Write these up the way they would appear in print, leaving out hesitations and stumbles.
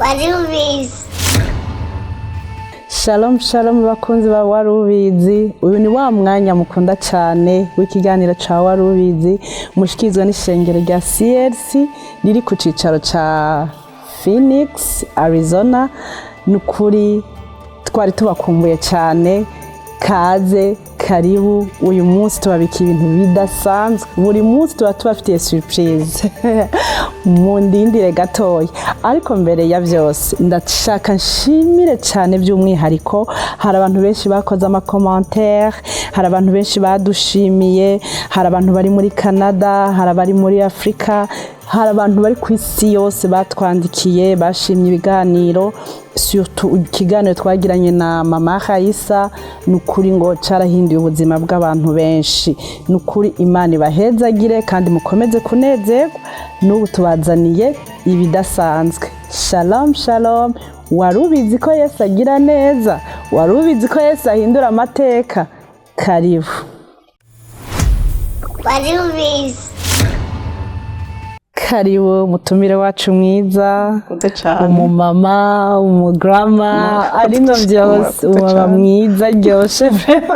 Warubizi. Shalom shalom, bakunzi ba Warubizi. Uyu ni wa mwanya mukunda cyane w'ikiganiro ca Warubizi, mushikirizwa n'ishengero rya CLC riri ku cicaro ca Phoenix, Arizona. Ni ukuri twari tubakumbuye cyane. Kaze, karibu. Uyu munsi tubabika ibintu bidasanzwe. Buri munsi tuba tubafitiye surprise, mundindire gatoya. Ariko mbere ya byose, ndashaka nshimire cyane by'umwihariko. Hari abantu benshi bakoze ama commentaires, hari abantu benshi badushimiye, hari abantu bari muri Canada, hari abari muri Afurika, hari abantu bari ku isi yose batwandikiye, bashimye ibiganiro, surtout ikiganiro twagiranye na mama Raisa. Ni ukuri ngo carahinduye ubuzima bw'abantu benshi. Ni ukuri Imana ibahezagire kandi mukomeze kunezerwa. N'ubu tubazaniye ibidasanzwe. Shalom shalom. Wari ubizi ko Yesu agira neza? Wari ubizi ko Yesu ahindura amateka? Karibu. Warubizi. Karibu, mutumire wacu mwiza. Murakoze cane. Umumama, umugrama, arino byose. Murakoze Umumama cane. mwiza aryoshe.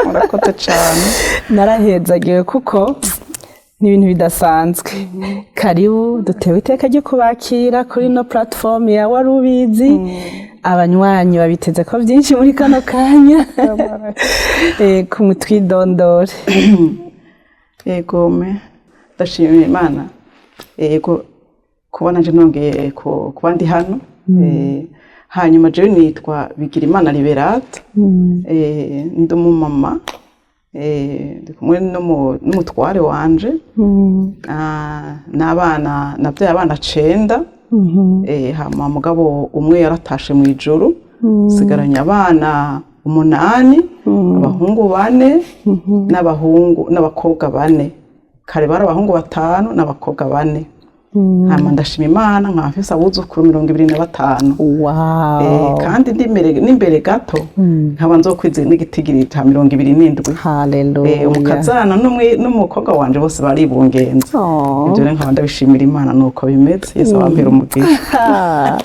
Murakoze cane. Narahezagiwe kuko ni ibintu bidasanzwe. Karibu, dutewe iteka ryo kubakira kuri ino platform ya Warubizi. Abanywanyi babiteze ko byinshi muri kano kanya. Ku mutwidondore. Yego me, ndashimira Imana, yego, kuba nanje nongeye kuba ndi hano. Hanyuma jewe nitwa Bigirimana Liberate. Ndi umumama. Ndi kumwe n'umutware wanje n'abana. Nabyaye abana cenda. Hama mugabo umwe yaratashe mu ijuru, sigaranye abana umunani, abahungu bane n'abakobwa bane. Kare bari abahungu batanu n'abakobwa bane. Hama ndashima Imana, nkaba mfise abuzukuru 25. Kandi ndi n'imbere gato nkaba nzokwiza n'igitigiri ca 27. Umukazana n'umukobwa wanje bose baribungenze. Ibyo rero nkaba ndabishimira Imana, nuko bimeze. Yesu abampera umugisha.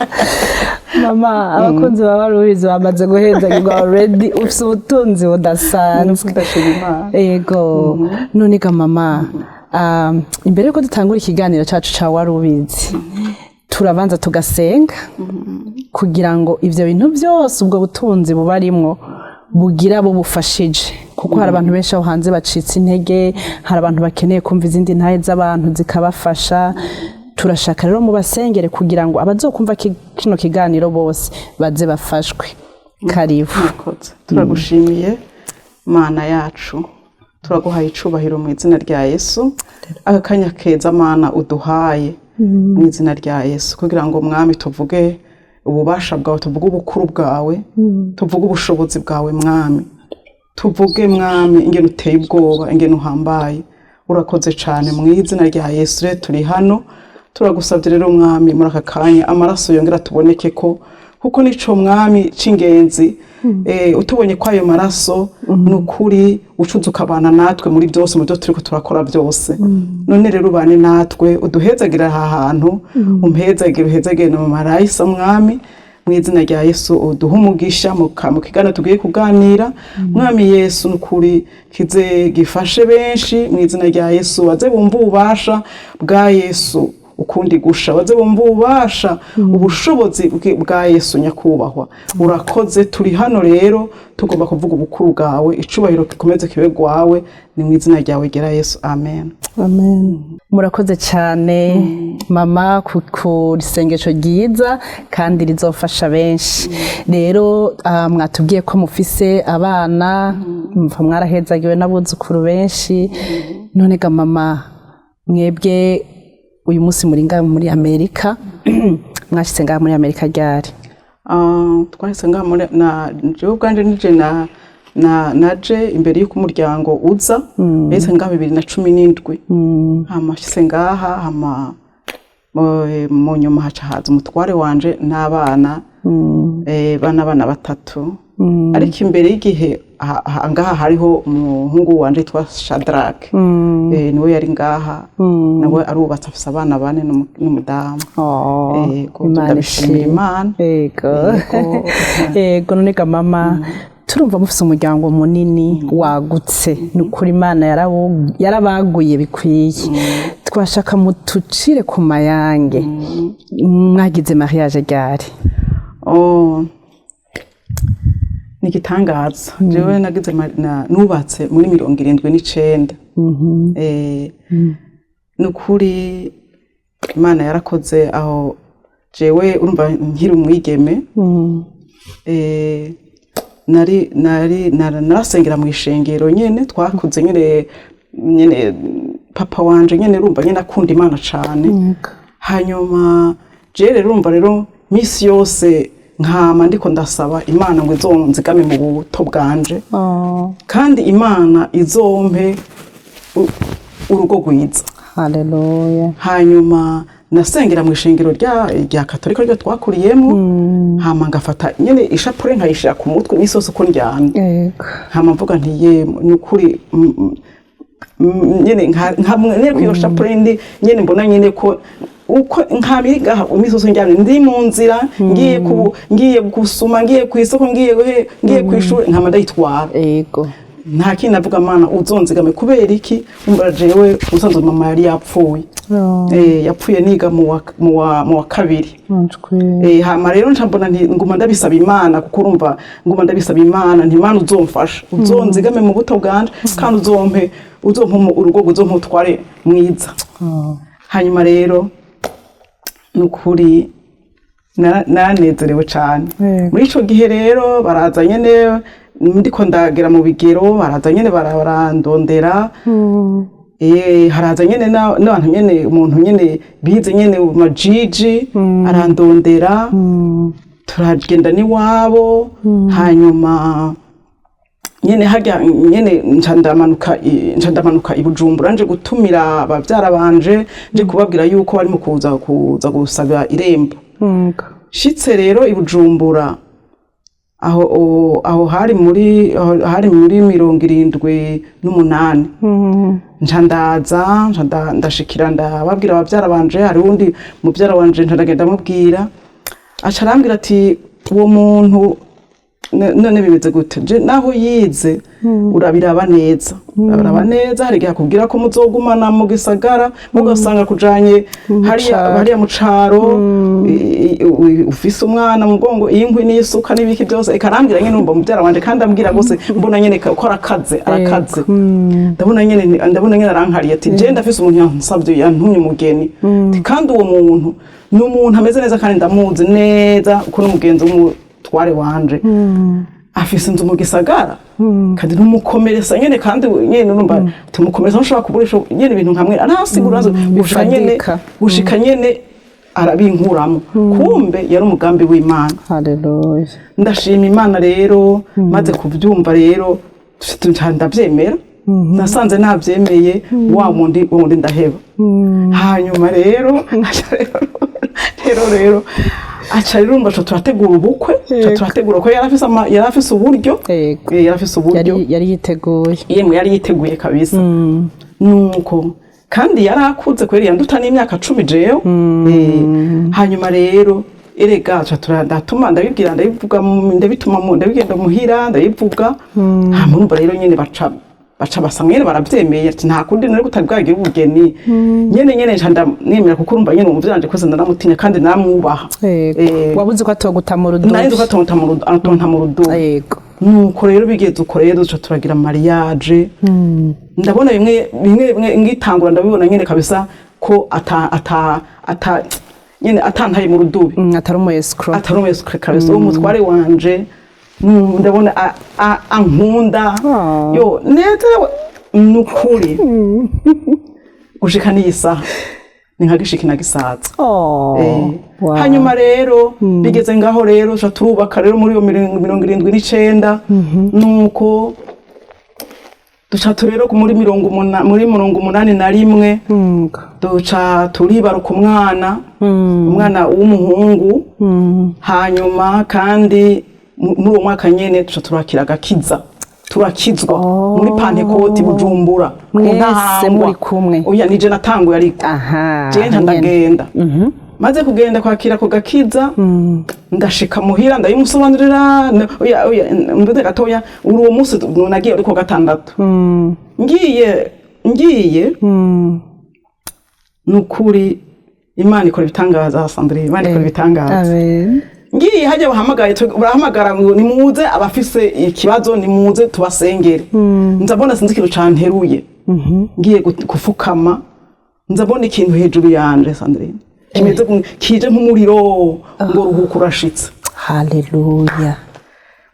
Mama, abakunzi ba Warubizi bamaze guhezagirwa already. Ufise ubutunzi budasanzwe. Ndashima Imana. Ego. None ga mama, imbere yuko dutangura ikiganiro cacu ca Warubizi, turabanza tugasenga kugira ngo ivyo bintu byose, ubwo butunzi bubarimwo, bugira bubufashije, kuko hari abantu benshi aho hanze bacitse intege, hari abantu bakeneye kumva izindi ntahe z'abantu zikabafasha. Turashaka rero mubasengere kugira ngo abazokumva kino kiganiro bose baze bafashwe. Karibu. Murakoze. Turagushimiye Mana yacu, turaguhaye icubahiro mu izina rya Yesu. Aka kanya keza, Mana, uduhaye mu izina rya Yesu kugira ngo, Mwami, tuvuge ububasha bwawe, tuvuge ubukuru bwawe, tuvuge ubushobozi bwawe, Mwami. Tuvuge, Mwami, ingene uteye ubwoba, ingene uhambaye. Urakoze cyane mu izina rya Yesu. Rero turi hano, turagusabye rero, Mwami, muri aka kanya amaraso yongera tuboneke ko, kuko nico, Mwami, c'ingenzi. Utubonye ko ayo maraso, ni ukuri ucuza ukabana natwe muri byose, mu byo turiko turakora byose. None rero ubane natwe, uduhezagire aha hantu, umpezagire, uhezagire na mama Raisa, Mwami, mu izina rya Yesu. Uduhe umugisha mu kiganiro tugiye kuganira, Mwami Yesu. Nukuri kize gifashe benshi mu izina rya Yesu, baze bumva ububasha bwa Yesu ukundi gusha, baze bumva ububasha, ubushobozi bwa Yesu. Nyakubahwa, urakoze. Turi hano rero tugomba kuvuga ubukuru bwawe. Icubahiro gikomeze kibe gwawe. Ni mu izina ryawe gera Yesu, amen. Amen. Murakoze cyane, mama, ku isengesho ryiza kandi rizofasha benshi. Rero mwatubwiye ko mufise abana, mva mwarahezagiwe n'abuzukuru benshi. None ga mama, mwebwe uyu munsi muri ngaha muri Amerika, mwashitse ngaha muri Amerika ryari? Twahise ngaha muri na jewe ubwanje nije na naje imbere y'uko umuryango uza. Nahise ngaha 2017. Hama shitse ngaha, hama mu nyuma haca haza umutware wanje n'abana, bana batatu. Ariko imbere y'igihe ngaha hariho umuhungu wanje yitwa Shadrack. Niwe yari ngaha, nawe arubatse, afise abana bane n'umudamu. Oh, Yego, Imana ndabishimira ishimwe. Imana. Yego. Yego. Yego, none ga mama, turumva mufise umuryango munini wagutse. Ni ukuri Imana yarabaguye bikwiye. Twashaka mutucire ku mayange, mwagize mariage ryari? Oh, ni igitangaza. Jewe nagize nubatse muri 79. Ni ukuri Imana yarakoze. Aho jewe urumva nkiri umwigeme, narasengera mu ishengero nyene twakuze nyene. Papa wanje nyene urumva nyene akunda Imana cane. Hanyuma je rero urumva rero misi yose nkama ndiko ndasaba Imana ngo izonzigame mu buto bwanje, Oh, kandi Imana izompe urugo rwiza. Haleluya. Hanyuma nasengera mu ishengero rya Katolika ryo twakuriyemo. Hama ngafata nyene ishapure nkayishira ku mutwe imisi yose uko ndyamye. Hama mvuga nti: "Ye, ni ukuri nyene nyene kwiyo shapure ndi nyene mbona nyene ko uko nkamiri ngaha imisi yose ndyamye, ndi mu nzira, ngiye gusuma, ngiye ku isoko, ngiye he, ngiye ku ishuri, nkama ndayitwara." Nta kindi navuga: "Mana, uzonzigame." Kubera iki? Umva, jewe usanzwe mama yari yapfuye. Oh, Yapfuye niga mu wa kabiri. Njwi. Hama rero nca mbona nti nguma ndabisaba Imana, kuko urumva nguma ndabisaba Imana nti: "Imana, uzomfasha, uzonzigame mu buto bwanje, kandi uzompe urugo, uzompe utware mwiza." Oh. Hanyuma rero nukuri naranezerewe cane. Muri ico gihe rero baraza nyene, ndiko ndagera mu bigero, baraza nyene barandondera. Haraza nyene n'abantu nyene, umuntu nyene bize nyene mu majiji arandondera, turagenda n'iwabo. Hanyuma nyene harya nyene nca ndamanuka i Bujumbura nje gutumira abavyara banje, nje kubabwira yuko barimo kuza gusaba irembo. Shitse rero i Bujumbura aho aho hari muri 78. Nca ndaza, nca ndashikira, ndababwira abavyara banje. Hari uwundi muvyara wanje, nca ndagenda mubwira, aca arambwira ati: "Uwo muntu none bimeze gute? Je naho yize, urabiraba neza, urabiraba neza. Hari igihe akubwira ko muzogumana mu gisagara, mugasanga kujanye hariya caro. Hariya mu caro, ufise umwana mu mugongo, inkwi n'isuka n'ibiki byose." Eka, arambwira nyene, numva muvyara wanje kandi ambwira gose, mbona nyene ko arakaze, arakaze. Ndabona nyene arankariye, ati: "Je ndafise umuntu yansavye, yantumye umugeni." Ati: "Kandi uwo muntu ni umuntu ameze neza, kandi ndamuzi neza kuko n'umugenzi w'umutware wanje, afise inzu mu gisagara, kandi ntumukomeresa nyene, kandi nyene urumva tumukomeresa ntushobora kugurisha nyene ibintu nkamwe." Arasigura gushika nyene Bifatika. gushika nyene arabinkuramo. Kumbe yari umugambi w'Imana. Haleluya. Ndashima Imana rero. Maze kubyumva rero ndabyemera. Nasanze nabyemeye, wa wundi ndaheba. Hanyuma rero aca rero aca rero urumva aca turategura ubukwe, aca turategura ko yari afise uburyo. Yari afise uburyo. Yari yiteguye. Yemwe, yari yiteguye kabisa. Nuko kandi yari akuze kubera yanduta n'imyaka 10 jewe. Hanyuma rero erega aca ndatuma, ndabibwira, ndabivuga, ndabituma ndabigenda muhira ndabivuga. Hama urumva rero nyene baca basa nyene baravyemeye, ati: "Nta kundi nari kutari bwagira ubugeni nyene." Nca ndamwemera, kuko urumva nyene umuvyeyi wanje kose ndaramutinya kandi naramwubaha. Wabuze ko atoguta mu rudubi. Nari nzi ko atonta mu rudubi. Nuko rero bigeze uko rero duca turagira mariage. Ndabona bimwe bimwe ngitangura, ndabibona nyene kabisa ko ata nyene atantaye mu rudubi. Atari umu escroc. Atari umu escroc kabisa. Uwo mutware wanje, ndabona ankunda. Ah. Yo neza, nukuri gushika n'iyi saha ni nka gishiki na gisaza. Oh, wow. Hanyuma rero bigeze ngaho rero tuca turubaka rero muri iyo 79. Nuko duca rero muri 81 duca turibaruka umwana w'umuhungu. Hanyuma kandi Muri uwo mwaka nyene tuca turakira agakiza, turakizwa muri Pantekoti Bujumbura ku Mwese Ntahangwa. muri kumwe? Oya, nije natanguye, ariko je nca nyene. Ndagenda. Maze kugenda kwakira ako gakiza, ndashika muhira, ndayimusobanurira. Oya, oya, mvuze gatoya. Uri uwo munsi nagiye uri kuwa gatandatu. Ngiye, nukuri Imana ikora ibitangaza, Sandrine, Imana ikora ibitangaza. Amen. Ngiye hajya bahamagaye, barahamagara ngo nimuze, abafise ikibazo nimuze tubasengere. Nzabona, sinzi ikintu canteruye, ngiye gufukama, nzabona ikintu hejuru yanje, Sandrine, kimeze kije nk'umuriro, ngo ruhuka, urashitse. Haleluya.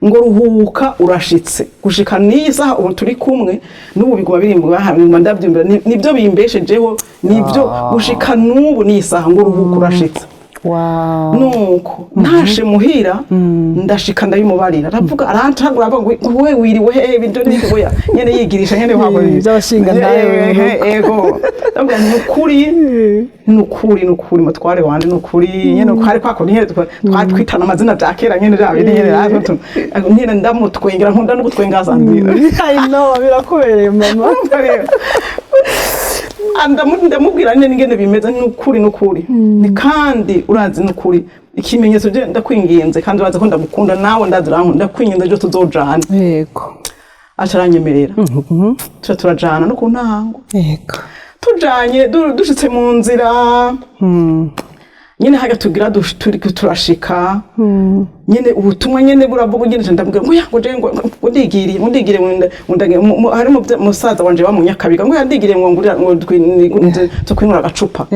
Ngo ruhuka, urashitse. Gushika n'iyi saha ubu turi kumwe n'ubu biguma biri mu bahamwe, ndabyumvira, nibyo bimbeshejeho, nibyo gushika n'ubu n'iyi saha, ngo ruhuka, urashitse. Nuko ntashe muhira, ndashika ndabimubarira, aravuga, arantagura, avuga ngo we wiriwe hehe, ibyo n'ibyo, oya nyene yigirisha nyene wabo. By'abashinga ntawe mu rugo. Ego, ndavuga ni ukuri, ni ukuri, ni ukuri, mutware wanje, ni ukuri nyene uko ari kwako nyene twari twitana amazina bya kera nyene, bya bindi nyene natwe nyene ndamutwengera, nkunda no gutwenga, Sandrine. I know, birakubereye, mama. Ndamubwira nyine ingene bimeze, ni ukuri, ni ukuri, ni kandi urazi, ni ukuri ikimenyetso je ndakwinginze, kandi urazi ko ndagukunda, nawe ndazi urankunda, ndakwinginze ejo tuzojana. Aca aranyemerera, tuca turajana no ku ntango. Tujanye, dushitse mu nzira nyine haga tugira turiko turashika nyine, ubutumwa nyine buravuga nyine, ndamubwira ngo ya, ngo je ngo ndigiriye, ngo ndigiriye, ngo hari musaza wanje wa mu Nyakabiga, ngo yandigiriye, ngo ngurira, ngo twinura agacupa.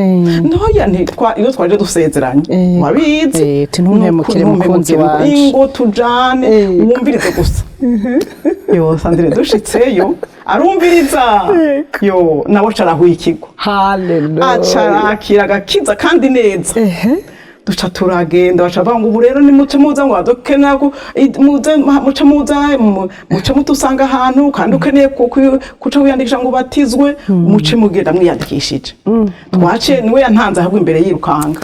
Ntoya nti iyo twaje dusezeranye wabizi. Ti ntumpemukire, Nuko mukunzi ntumpemukire. wanje. Ingo tujane, wumvirize gusa. Yo Sandrine, dushitseyo arumviriza, yo nawe carahuye ikigo. Haleluya. Acarakira agakiza kandi neza. Duca turagenda, baca bavuga ngo ubu rero nimuce muza, ngo adukenera ko muze, muce muza, muce mutusanga ahantu, kandi ukeneye kuca wiyandikisha ngo ubatizwe, muce mugenda mwiyandikishije. Twaciye, niwe yantanze ahubwo imbere yirukanga,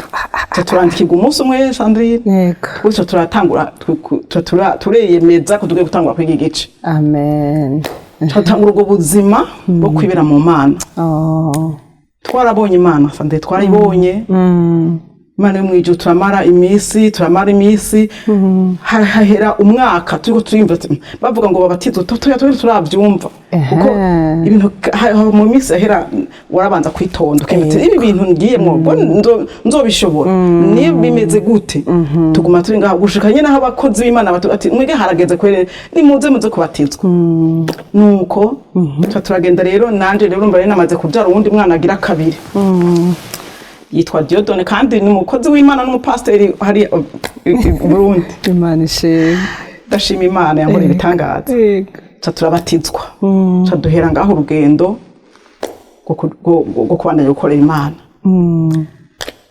tuca turandikirwa umunsi umwe, Sandrine. Gutyo turatangura, tureyemeza ko tugiye gutangura kwiga igice. Amen. Turatangura ubwo buzima bwo kwibera mu Mana. Twarabonye Imana, Sandrine, twarayibonye Imana yo mwijuru. Turamara iminsi, turamara iminsi, hahera umwaka turiko turiyumva bavuga ngo babatizwe, tuya turi turavyumva kuko ibintu mu minsi yahera warabanza kwitonda ukemeza ibi bintu ngiyemwo ubwo nzobishobora, ni bimeze gute? Tuguma turi ngaho gushika nyine aho abakozi b'Imana ati mwege harageze kwere, nimuze muze kubatizwa. Nuko tuba turagenda rero. Nanje rero urumva rero namaze kubyara uwundi mwana agira kabiri, yitwa Diodone, kandi ni umukozi w'Imana n'umupasiteri hari i Burundi. Imana ishimwe. Ndashima Imana yankoreye ibitangaza. Ca turabatizwa, ca duhera ngaho urugendo rwo kubandanya gukorera Imana.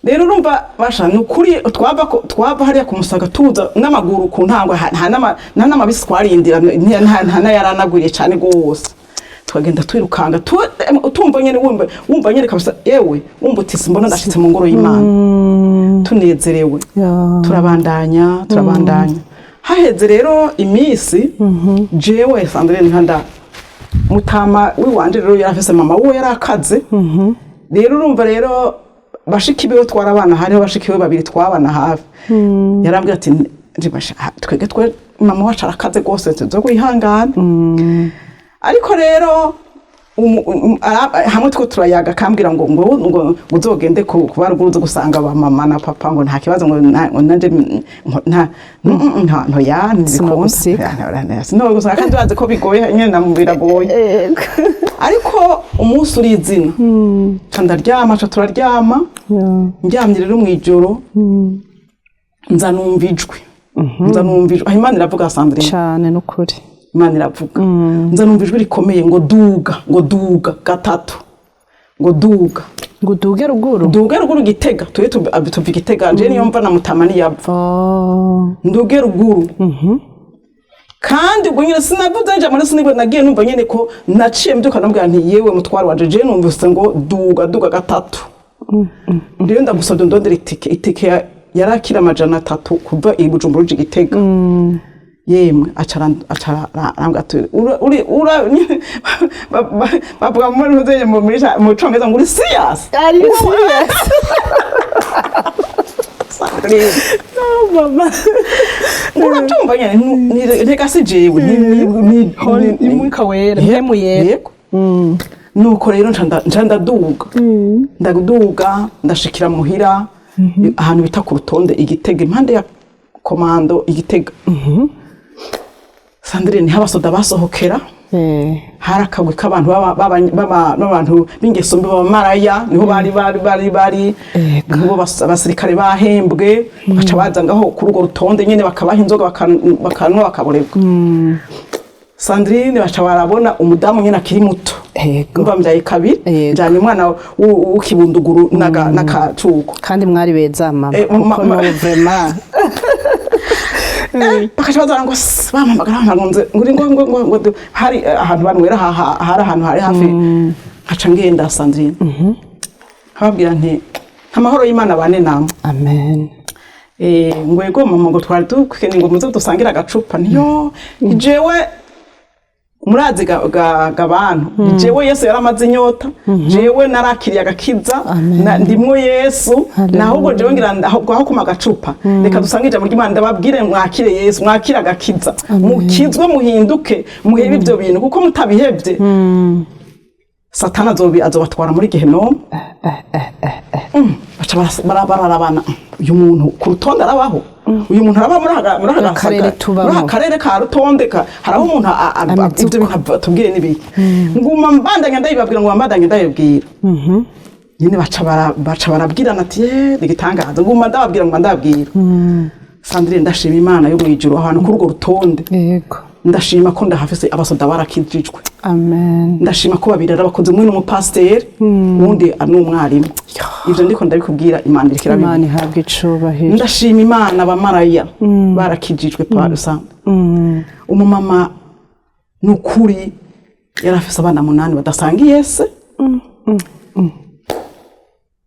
Rero urumva basha, ni ukuri twava hariya ku Musaga tuza n'amaguru ku ntango, nta n'amabisi twarindira, nta n'ayaranagwiriye cyane rwose. Tukagenda twirukanga, tumva nyene, wumva nyene kabisa, yewe wumva uti simbona ndashitse mu ngoro y'Imana, tunezerewe. Turabandanya, turabandanya. Haheze rero iminsi, jewe Sandrine nkanda mutama wiwanje rero yarafise mama we yarakaze. Rero urumva rero bashiki biwe twarabana, hariho bashiki biwe babiri twabana hafi. Yarambwira ati "Nje twebwe twe mama wacu arakaze rwose, tuzo kwihangana." Ariko rero hamwe two turayaga, akambwira ngo uzogende ku baruguru uze gusanga ba mama na papa, ngo nta kibazo, ngo ngo nanje ngo nta nta ntoya ntibikunda. Sinogusiga. Sinogusiga, kandi urazi ko bigoye nyene, na biragoye. Ariko umunsi urizina, ca ndaryama, ca turaryama. Ndyamye rero mw'ijoro, nza numva ijwi, nza numva ijwi. Aho Imana iravuga, Sandrine. Cane, n'ukuri. Imana iravuga. Nza numva ijwi rikomeye ngo duga, ngo duga gatatu, ngo duga. Ngo uduge ruguru? Duga ruguru Gitega. Turi tuva Igitega, nje niyo mva na Mutama niyava. Nduge ruguru. Kandi ubwo nyine sinavuze nje muri sinigwe, nagiye numva nyine ko naciye mbyuka, ndamubwira nti yewe mutwaro wanje, je numvise ngo duga, duga gatatu. Rero ndagusabye ndondera itike. Itike yarakira 300 kuva i Bujumbura uja Igitega. Yemwe, aca arambwira ati: "Uri ura bavuga muri mu Congereza ngo uri serious?" Are you serious? Sandrine. No, mama. Urabyumva nyene, ntega si jewe, ni Umwuka Wera, Mpwemu Yera. Yego. Nuko rero nca ndaduga, ndaduga, ndashikira muhira, ahantu bita ku Rutonde, Igitega, impande ya komando Igitega. Sandrine, niho abasoda basohokera. Hari akagwi k'abantu b'abantu b'ingeso mbi, b'abamaraya, niho bari nibo abasirikare bahembwe bagaca baza ngaho kuri urwo rutonde nyene, bakabaha inzoga, bakanwa, bakaborerwa. Sandrine, baca barabona umudamu nyene akiri muto. Mva mbyaye kabiri, njyanye umwana w'ikibunduguru n'akacuko. Kandi mwari beza, mama. Kuko no vraiment. Bakaca bazana ngo bampamagara, bampamagara ngo nze, ngo ngo hari ahantu banywera, hari ahantu hari hafi. Nkaca ngenda, Sandrine, nkababwira nti: "Amahoro y'Imana bane namwe." Amen. Ngo: "Ego mama," ngo, "twari dukeneye ngo muze dusangire agacupa." Niyo jewe murazi ga bantu, jewe Yesu yaramaze inyota, jewe narakiriye agakiza, ndimwo Yesu. Hallelujah. Nahubwo jewe ngira ahubwo aho kuma agacupa, reka dusange ijambo ry'Imana, ndababwire mwakire Yesu, mwakire agakiza, mukizwe, muhinduke, muhebe ibyo bintu, kuko mutabihevye Satani azobatwara muri gehinomu. Baca bararabana: "Uyu muntu ku Rutonde arabaho? Uyu muntu araba muri aka Akarere tubamo. Muri aka karere ka Rutonde haraho umuntu Ameze ibyo uko. bintu tubwire n'ibiki?" Nguma mbandanya ndabibabwira, nguma mbandanya ndabibwira nyine. Baca barabwirana ati: "Ye, ni igitangaza." Nguma ndababwira, nguma ndababwira. Sandrine, ndashima Imana yo mu ijuru, ahantu kuri urwo rutonde ndashima ko ndahafise abasoda barakijijwe. Amen. Ndashima ko babiri ari abakozi, umwe ni umupasiteri, uwundi ni umwarimu. Ibyo ndiko ndabikubwira, Imana iriko irabibona. Imana ihabwa icubahiro. Ndashima Imana, abamaraya barakijijwe. Pa rusange, umumama ni ukuri yari afise abana munani badasangiye se.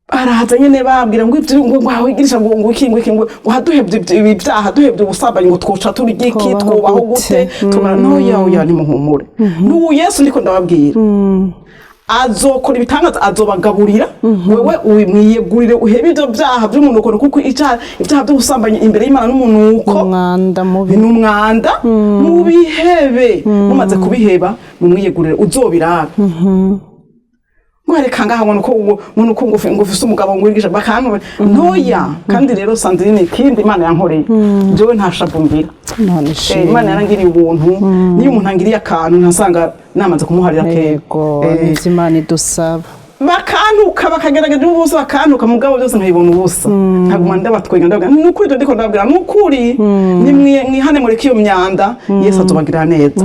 Baraza nyene babwira ngo ivyo ngo wigirisha ngo iki, ngo iki, ngo haduhevye ibi byaha, duhevye ubusambanyi, ngo twoca turya iki? Twobaho Twobaho gute? gute? Tumara noya oya, nimuhumure, n'ubu Yesu ndiko ndababwira azokora ibitangaza, azobagaburira. Wewe mwiyegurire, uhebe ivyo byaha vy'umunuko, kuko ibyaha by'ubusambanyi imbere y'Imana n'umunuko. Umwanda mubi. Ni umwanda, mubihebe. Mumaze kubiheba, mumwiyegurire, uzobirabe. Ngo reka ngaha, ngo nuko ngo ufise umugabo ngo wigisha bakantu ntoya. Kandi rero Sandrine, ikindi Imana yankoreye, jewe nta shavu ngira. Imana ishimwe. Imana yarangiriye ubuntu. Niyo umuntu angiriye akantu, ntasanga namaze kumuharira kera. Yego, nivyo Imana idusaba. Bakantuka, bakagerageza ubusa, bakantuka, mugabo byose nkabibona ubusa, nkaguma ndabatwenga, ndababwira: "Ni ukuri, ibyo ndiko ndababwira ni ukuri, nimwe mwihane, mureke iyo myanda, Yesu azobagirira neza."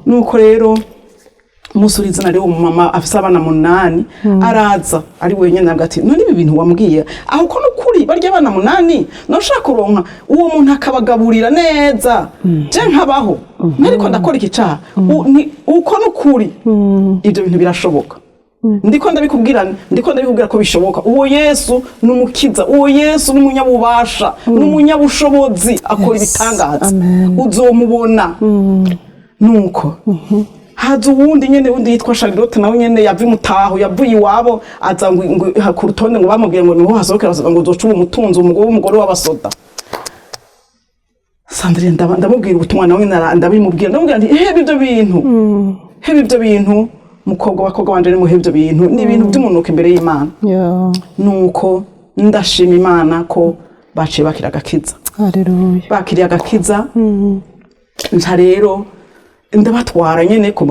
Nuko rero umunsi uri izina rero, umumama afise abana munani araza ari wenyine, nabwo ati: "None ibi bintu wambwiye aho ko nukuri, barya abana munani noshaka kuronka uwo muntu akabagaburira neza, je nkabaho ntariko ndakora iki caha? Uko nukuri, ibyo bintu birashoboka, ndiko ndabikubwira, ndiko ndabikubwira ko bishoboka. Uwo Yesu ni umukiza, uwo Yesu ni umunyabubasha, ni umunyabushobozi, akora ibitangaza." Amen. Uzomubona. Nuko haza uwundi nyene, wundi yitwa Charlotte, nawe nyene yava imutaho, yavuye iwabo, aza ngo ku Rutonde, ngo bamubwiye ngo niho hasohokera abasoda, ngo uzoca uba umutunzi, umugore w'abasoda. Sandrine, ndamubwira ubutumwa, nawe ndabimubwira, ndamubwira nti: "Heba ibyo bintu, heba ibyo bintu, mukobwa, bakobwa banje, nimuhebe ibyo bintu, ni ibintu by'umunuko imbere y'Imana." Nuko ndashima Imana ko baciye bakira agakiza. Haleluya. Bakiriye agakiza, nca rero ndabatwara nyene ku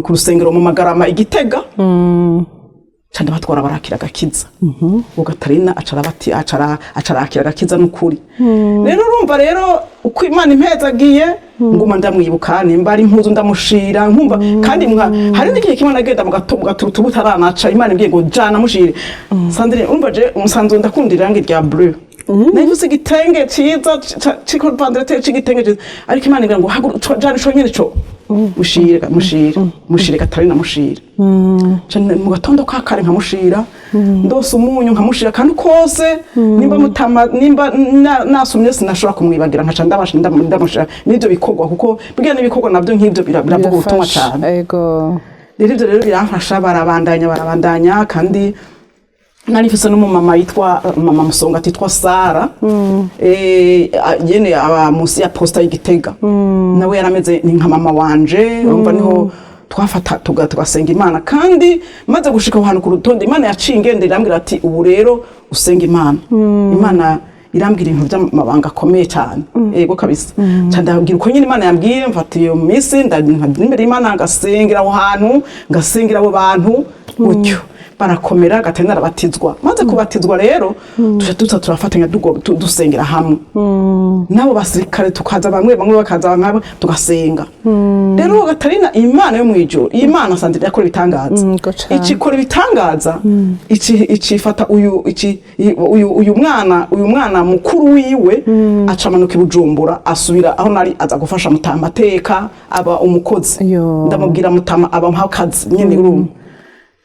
rusengero mu Magarama, Igitega. Nca ndabatwara, barakira agakiza. Uwo Gatarina aca arabati, aca arakira agakiza. N'ukuri rero, urumva rero uko Imana impezagiye, nguma ndamwibuka, nimba ari impuzu ndamushira, nkumva kandi hari n'igihe kimwe nagenda mu gaturutu butaranaca, Imana imbwiye ngo jana mushire. Sandrine, urumva je umusanzu ndakunda irangi rya bleu, navuze igitenge ciza c'ikovandirete, c'igitenge ciza, ariko Imana imbwira ngo: "Haguruka, jana ico nyene co." Mushira, mushira, mushira Gatarina, mushira. Cane mu gatondo ka kare nkamushira, ndose umunyu nkamushira kandi kose nimba mutama, nimba nasumye, sinashobora kumwibagira, nkaca ndabasha ndamushira n'ibyo bikorwa, kuko burya n'ibikorwa nabyo nk'ibyo biravuga ubutumwa Birafasha. cane. Rero ibyo rero biramfasha, barabandanya, barabandanya. Kandi nari mfise n'umumama yitwa mama Musonga, titwa Sara, nyene aba munsi ya posta y'Igitega. Nawe yarameze ni nka mama wanje. Urumva niho twafata tugasenga Imana. Kandi maze gushika aho hantu ku rutonde, Imana yaciye ingende irambwira ati: "Ubu rero usenga Imana." Imana irambwira ibintu by'amabanga akomeye cyane, yego kabisa. Ca ndabwira uko nyine Imana yambwiye. Mfata iyo minsi nkajya imbere y'Imana, ngasengera aho hantu, ngasengera abo bantu gutyo, barakomera. Gatarina arabatizwa. Maze kubatizwa rero, tuca duza turafatanya, dusengera hamwe n'abo basirikare, tukaza bamwe bamwe, bakaza bamwe, tugasenga. Rero uwo Gatarina, Imana yo mu ijuru, iyi Imana sanze yakora ibitangaza. Go cane. Ikikora ibitangaza, ici icifata uyu ici uyu mwana mukuru wiwe, acamanuka i Bujumbura, asubira aho nari, aza gufasha mutama ateka, aba umukozi. Yo. Ndamubwira mutama aba akazi nyene. Urumva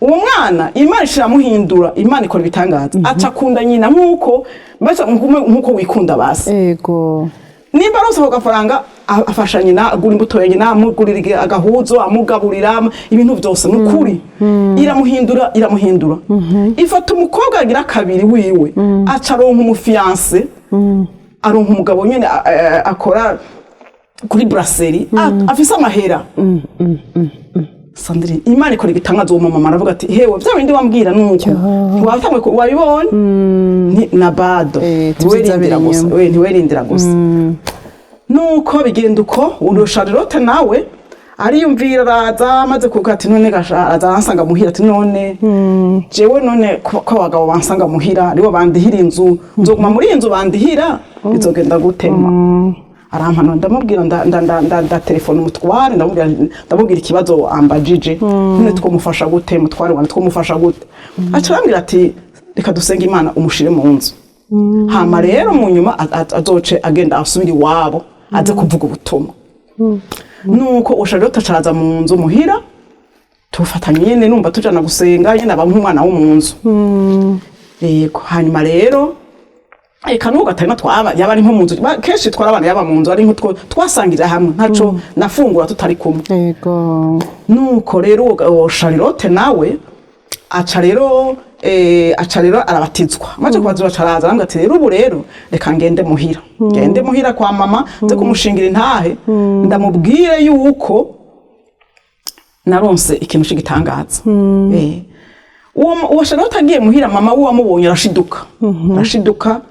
uwo mwana Imana ishiramuhindura, Imana ikora ibitangaza, aca akunda nyina nk'uko mbese nk'uko wikunda basi. Nimba aronse ako gafaranga, afasha nyina, agura imbuto ya nyina, amugurira agahuzo, amugaburira ibintu byose. Ni ukuri iramuhindura, iramuhindura. Ifata umukobwa agira kabiri wiwe, aca aronka umu fiancé, aronka umugabo nyine akora kuri brasserie, afise amahera. Sandrine, Imana ikora igitangaza. Uwo mama aravuga ati: "Hewe, bya bindi wambwira nuko ntiwatanguye wabibonye." Ni na bado. Tuvyiza ntiwerindira biri gusa. inyuma. We ntiwerindira gusa. Nuko bigenda uko. Uno Charlotte nawe ariyumvira, araza, amaze kuvuga ati: "None gasha." Araza aransanga muhira, ati: "None jewe, none ko abagabo bansanga muhira, aribo bandihira inzu, nzoguma muri iyi nzu bandihira, bizogenda gutema?" Arampanura, ndamubwira, ndatelefona umutware, ndamubwira ikibazo ambajije: "None twomufasha gute, mutware wanjye, twomufasha gute?" Aca arambwira ati: "Reka dusenge Imana, umushire mu nzu, hama rero mu nyuma azoce agenda asubira iwabo, aze kuvuga ubutumwa." Nuko usharota acaraza mu nzu muhira, tufatanye nyene, numva tujana gusenga nyene, aba nk'umwana wo mu nzu. Yego. Hanyuma rero eka n'ubu Gatarina twaba yaba ari nko mu nzu, kenshi twarabana, yaba mu nzu ari nko twasangirira hamwe, ntaco nafungura tutari kumwe. Nuko rero uwo Charlotte nawe aca rero arabatizwa. Amaze kubatizwa, aca araza arambwira ati: "Rero ubu rero reka ngende muhira, ngende muhira kwa mama, nze kumushingira intahe, ndamubwire yuko naronse ikintu c'igitangaza." Uwo Charlotte agiye muhira, mama we wamubonye arashiduka, arashiduka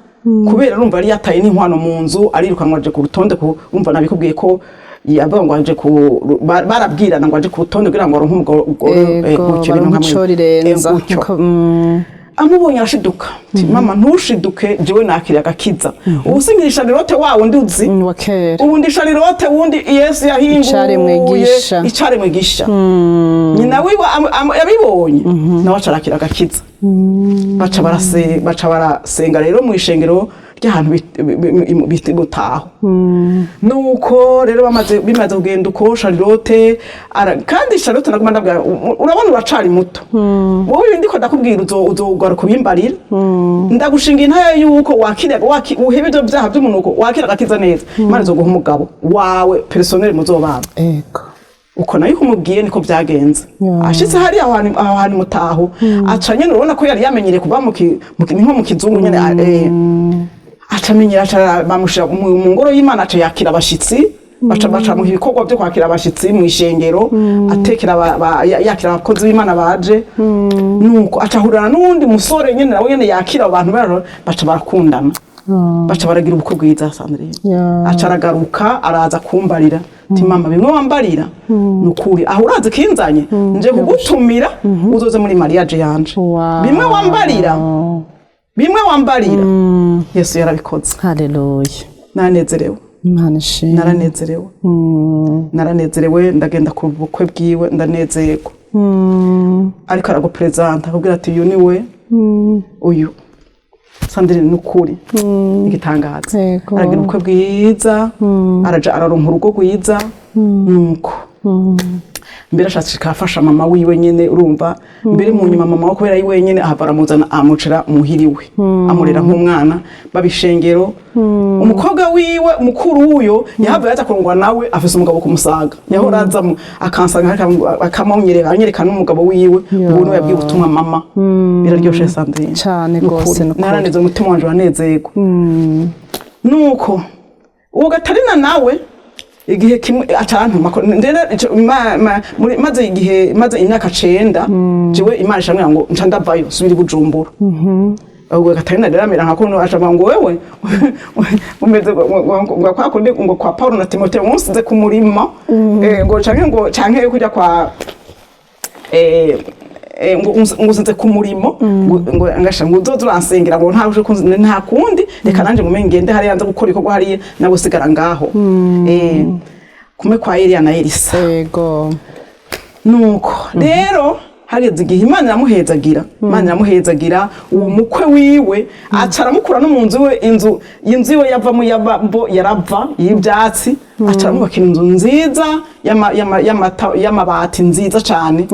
kubera urumva yari yataye n'inkwano mu nzu, arirukanwa aje ku rutonde. Urumva nabikubwiye ko yavuga ngo aje ku barabwirana ngo aje ku rutonde kugira ngo aronke umugore, gutyo, ibintu nka Baronke ico rirenza. Gutyo. Nko. Amubonye arashiduka, ati: "Mama, ntushiduke, jewe nakiriye agakiza, ubu singira Charlotte wa wundi uzi." Wa kera. Ubu ndi Charlotte wundi Yesu yahinguye. Icaremwe gisha. Icaremwe gisha. Nyina wiwe yabibonye nawe aca arakira agakiza. Baca barasenga rero mu ishengero ry'ahantu butaho. Nuko rero bimaze kugenda uko, Charlotte kandi Charlotte naguma ndabwira: "Urabona uracari muto wowe, ibindi ko ndakubwira uzogaruka ubimbarira. Ndagushinga intaya yuko wakira uheba ivyo vyaha vy'umunuko, wakira agakiza neza, Imana izoguha umugabo wawe personnel muzobana." Uko nayo kumubwiye niko byagenze. Ashitse hariya aho hantu mutaho, aca nyene, urabona ko yari yamenyereye kuba ni nko mu kizungu nyene, aca amenyera, aca bamushira mu ngoro y'Imana, aca yakira abashitsi, baca muha ibikorwa byo kwakira abashitsi mu ishengero, atekera yakira abakozi b'Imana baje. Nuko aca ahurana n'uwundi musore nyene, nawe nyene yakira abo bantu, baca barakundana, baca baragira ubukwe bwiza, Sandrine. Aca aragaruka, araza kumbarira ati: "Mama, bimwe wambarira ni ukuri, aho urazi kinzanye, nje kugutumira uzoze muri mariage yanje." Bimwe wambarira, bimwe wambarira, Yesu yarabikoze. Haleluya. Nanezerewe. Imana ishimwe. Naranezerewe, naranezerewe. Ndagenda ku bukwe bwiwe, ndanezerwa. Ariko araguperezanta, akubwira ati: "Uyu ni we, uyu." Sandrine, ni ukuri igitangaza. Aragira ubukwe bwiza, araja, araronka urugo rwiza. Nuko Mbere ashatse kafasha mama wiwe nyene, urumva, mbere mu nyuma mama we kubera ari wenyene ahava aramuzana, amucira muhiriwe, amurera nk'umwana, babishengero. Umukobwa wiwe mukuru wuyo yahavuye aza kurongwa nawe, afise umugabo kumusaga, yahora aza akansanga, akamunyereka, anyereka n'umugabo wiwe. Ubu niwe yabwiye ubutumwa mama. Biraryoshe, Sandrine. Cane Nukuri. gose, nukuri. Naraneze, umutima wanje uranezerwa. Nuko uwo Gatarina nawe igihe kimwe acantuma ko ndera maze igihe, maze imyaka 9, jewe Imana ishamwira ngo nca ndavayo, subira i Bujumbura. Ubwo Gatarina rero amera nka kuno, aca ngo wewe umeze ngo kwa kundi ngo kwa Paulo na Timotheo munsize ku murima, ngo canke ngo canke kujya kwa ngo usinze ku murimo, ngo ngasha ngo uzoze uransengera, ngo nta uje nta kundi, reka nanje ngume ngende hariya nza gukora ibikorwa hariya, nawe usigara ngaho, kumwe kwa Eliya na Elisa. Nuko rero hageze igihe Imana iramuhezagira, Imana iramuhezagira. Uwo mukwe wiwe aca aramukura no mu nzu we, inzu iwe yavamo yabambo yarava y'ibyatsi, aca aramubakira inzu nziza y'amabati nziza cane.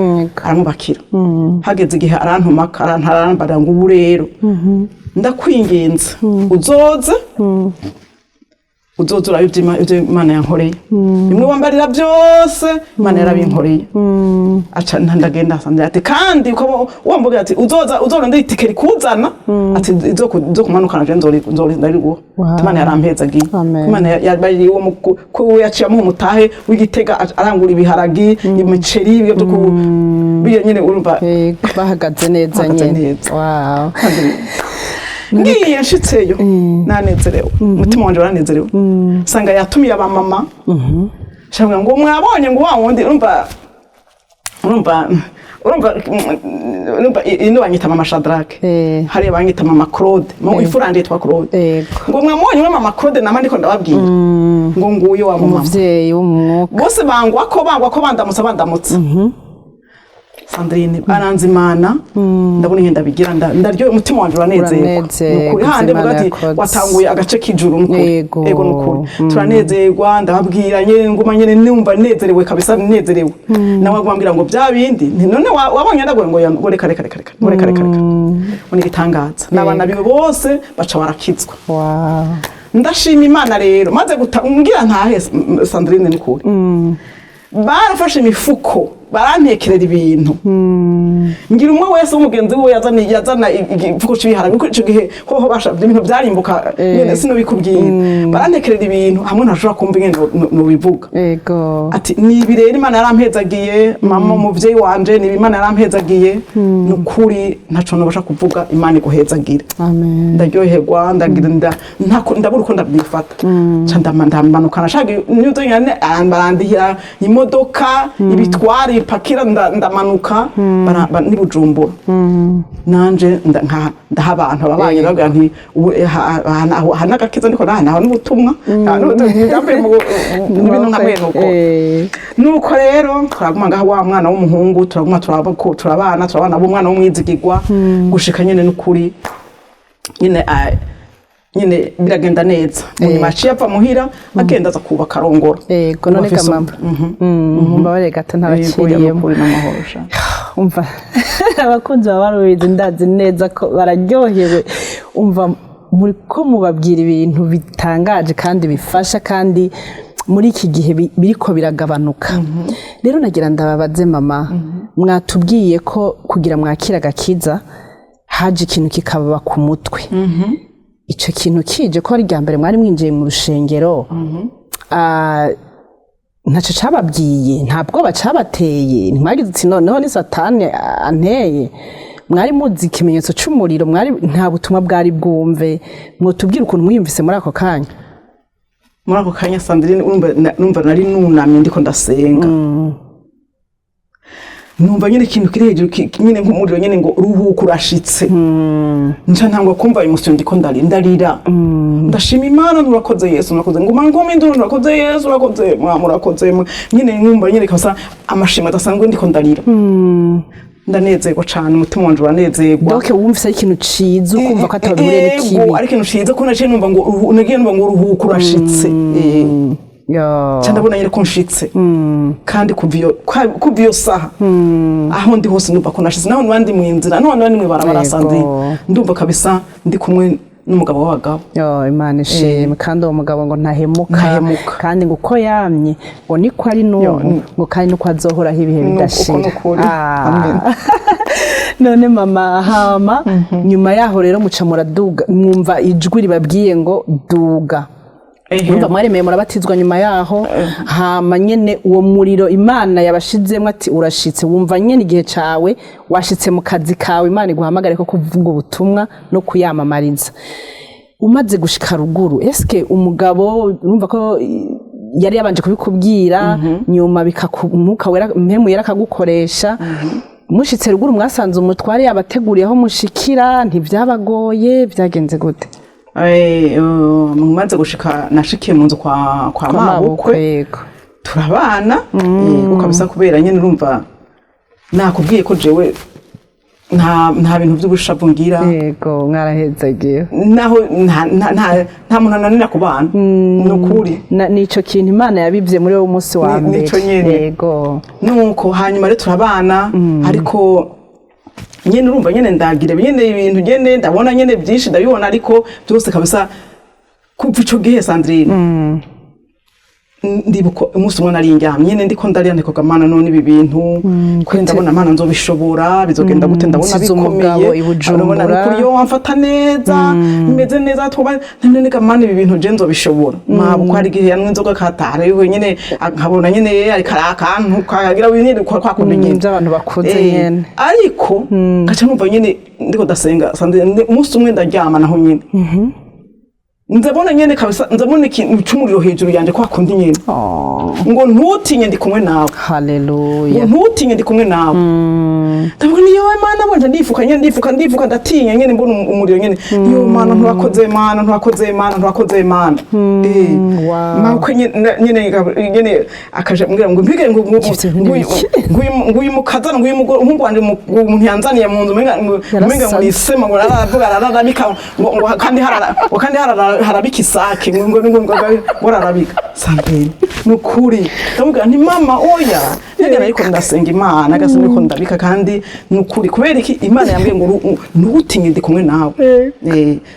Aramubakira. Hageze igihe arantuma, arambarira ngo ubu rero ndakwinginze uzoze, uzoza urabe ibyo Imana yankoreye, bimwe wambarira byose Imana yarabinkoreye. Aca ndagenda asanga ati kandi uko wambwira ati uzoza uzorondera itike rikuzana, ati izo kumanukana je nzori ndariguha. Imana yarampezagiye. Amen. Imana yabariye uwo ko we yaciye amuha umutahe w'Igitega, arangura ibiharagi, imiceri, ibyo byo ku biyo nyene, urumva. Yego, bahagaze neza Bahagaze nyene. neza. Wow. Ngiye nshitseyo nanezerewe, umutima wanje uranezerewe, nsanga yatumiye abamama shavuga ngo mwabonye ngo wa wundi, urumva ino banyita mama Shadrack, hariya banyita mama Claude, mu ifura yanje yitwa Claude. Ngo mwamubonye we mama Claude, nama ndiko ndababwira ngo nguyo wa mama. Umuvyeyi wo mu mwuka. Bose bangwa ko bandamutsa, bandamutsa Sandrine baranzimana, ndabona ingenda bigira ndaryo, umutima wanje uranezerwa. Uranezerwa, Nukuri hande Imana mvuga ati yakoze. watanguye agace k'ijuru, nukuri. Ego, nukuri turanezerwa. Ndababwira nyene, nguma nyene numva nezerewe kabisa, nezerewe. Nawe aguma ambwira ngo bya bindi nti none wabonye ndagoye ngo ngo reka reka reka reka, ngo reka reka reka, ngo ni igitangaza n'abana biwe bose baca barakizwa. Ndashima Imana rero. Maze guta ngira ntahe, Sandrine, nukuri barafashe imifuko barantekerera ibintu, ngira umwe wese w'umugenzi we yazana igifuko c'ibiharage, kuko ico gihe hoho basha ibintu byarimbuka nyene, sinobikubwira. Barantekerera ibintu hamwe ntashobora kumva ingene nobivuga. Ati ni ibi rero Imana yarampezagiye, mama, umuvyeyi wanje, ni ibi Imana yarampezagiye, ni ukuri ntaco nobasha kuvuga, Imana iguhezagire. Amen. Ndaryoherwa, ndagira ndabura uko ndabyifata, nca ndamanuka nashaka nyuze nyane, barandihira imodoka ibitwara ipakira, ndamanuka ni Bujumbura nanje ndaha abantu ababanyi, ndababwira nti ubu aha n'agakiza ndiko ndaha, naho n'ubutumwa ndavuye mu bintu nka mwene uko. Nuko rero turaguma ngaho, wa mwana w'umuhungu turaguma turabana, turabana b'umwana w'umwizigirwa gushika nyene, n'ukuri nyene, nyene biragenda neza. Mu nyuma yaciye ava muhira, agenda aza kubaka, arongora. Yego, none ga mama, mumbabarire gato ntabaciriyemo. Nukuri n'amahoro sha. Umva, abakunzi baba barubizi, ndazi neza ko bararyohewe. Umva, muri ko mubabwira ibintu bitangaje kandi bifasha, kandi muri iki gihe biriko biragabanuka. Rero nagira ndababaze mama, mwatubwiye ko kugira mwakira agakiza haje ikintu kikababa ku mutwe. Icyo kintu kije ko ari irya mbere mwari mwinjiye mu rushengero, ntacyo cababwiye? Nta bwoba cabateye? Ntimwagize uti noneho ni Satani anteye? Mwari muzi ikimenyetso c'umuriro? Mwari nta butumwa bwari bwumve? Mwotubwira ukuntu mwiyumvise muri ako kanya? Muri ako kanya, Sandrine, urumva, numva nari nunamye ndiko ndasenga, numva nyine ikintu kiri hejuru nyine nk'umuriro nyine ngo ruhuka, urashitse. Nca ntangwa kumva emotion, ndiko ndarira, ndashima Imana, urakoze Yesu, urakoze, nguma ngoma induru, urakoze Yesu, urakoze mwa, urakoze mwa. Nyine nkumva nyine kabisa amashimwe adasanzwe, ndiko ndarira, ndanezerwa cane, umutima wanje uranezerwa. Donc wumvise ari ikintu ciza, ukumva ko ataho bihuriye n'ikibi? Ego, ari ikintu ciza, ko naciye numva ngo nagiye numva ngo uruhuka, urashitse. Yo. Ca ndabona nyene ko nshitse, kandi kuva iyo saha aho ndi hose ndumva ko nashitse, naho niba ndi mw'inzira, naho niba ndi mw'ibarabara, Sandrine, ndumva kabisa ndi kumwe n'umugabo w'abagabo. Yo, Imana ishimwe. Kandi uwo mugabo ngo ntahemuka. Ntahemuka. Kandi ngo uko yamye ngo niko ari n'ubu, ngo kandi nuko azohoraho ibihe bidashira. Uko nukuri. Amen. None mama, hama nyuma yaho rero muca muraduga, mwumva ijwi ribabwiye ngo duga. Urumva mwaremeye murabatizwa nyuma yaho. Hama nyene uwo muriro Imana yabashizemwo ati urashitse, wumva nyene igihe cawe washitse mu kazi kawe, Imana iguhamagare ko kuvuga ubutumwa no kuyamamariza. Umaze gushika ruguru, eske umugabo urumva ko yari yabanje kubikubwira, nyuma Umwuka Wera, Mpemu Yera akagukoresha, mushitse ruguru mwasanze umutware yabateguriye aho mushikira? Ntivyabagoye? Vyagenze gute? Mumaze gushika, nashikiye mu nzu kwa mabukwe. Turabana, yego kabisa, kubera nyene urumva nakubwiye ko jewe nta bintu by'ubushavu ngira. Yego, mwarahezagiwe. Naho nta muntu ananira ku bana, ni ukuri. Nico kintu Imana yabivye muri wowe umunsi wa mbere. Nico nyene. Nuko hanyuma rero turabana, ariko nyene urumva nyene ndagira nyene ibintu nyene ndabona nyene byinshi ndabibona, ariko byose kabisa kuva ico gihe, Sandrine, ndibuka umunsi umwe nari ndyamye nyene ndiko ndarira, ndikoga: "Mana, none ibi bintu kuri ndabona, Mana, nzobishobora? Bizogenda gute? Ndabona Nsize umugabo bikomeye." i Bujumbura. Ndabona nukuri yo wamfata neza, bimeze neza, twuba none ga Mana, ibi bintu je nzobishobora? Mabukwe hari igihe yanywa inzoga katara nyene, nkabona nyene ariko arakantu kagira nyene kwa kundi nyene By'abantu bakuze nyene. Ariko ngaca numva nyene ndiko ndasenga, Sandrine, umunsi umwe ndaryama, naho nyene nzabona nyene kabisa, nzabona ikintu c'umuriro hejuru yanje kwa kundi nyene, ngo: "Ntutinye, ndi kumwe nawe." Haleluya. Ngo: "Ntutinye, ndi kumwe nawe." Ndavuga: "Niyo Mana." Bonje ndifuka nyene, ndifuka, ndifuka, ndatinya nyene, mbona umuriro nyene. "Niyo Mana, ntiwakoze, Mana, ntiwakoze, Mana, ntiwakoze, Mana." Mabukwe nyene nyene akaja mbwira ngo mbige ngo Ivyo bintu biki? Nguyu mukazana, nguyu mugore, umuhungu wanje, umuntu yanzaniye mu nzu, umenga ngo nisema, ngo aravuga ararabika, ngo kandi harara, ngo kandi harara harabika isake, ngo ararabika. Sandrine, nukuri ndamubwira nti: "Mama, oya." Nagera ariko ndasenga Imana gasa ndiko ndabika, kandi nukuri kubera iki Imana yambwiye ngo ntutinye, ndi kumwe nawe.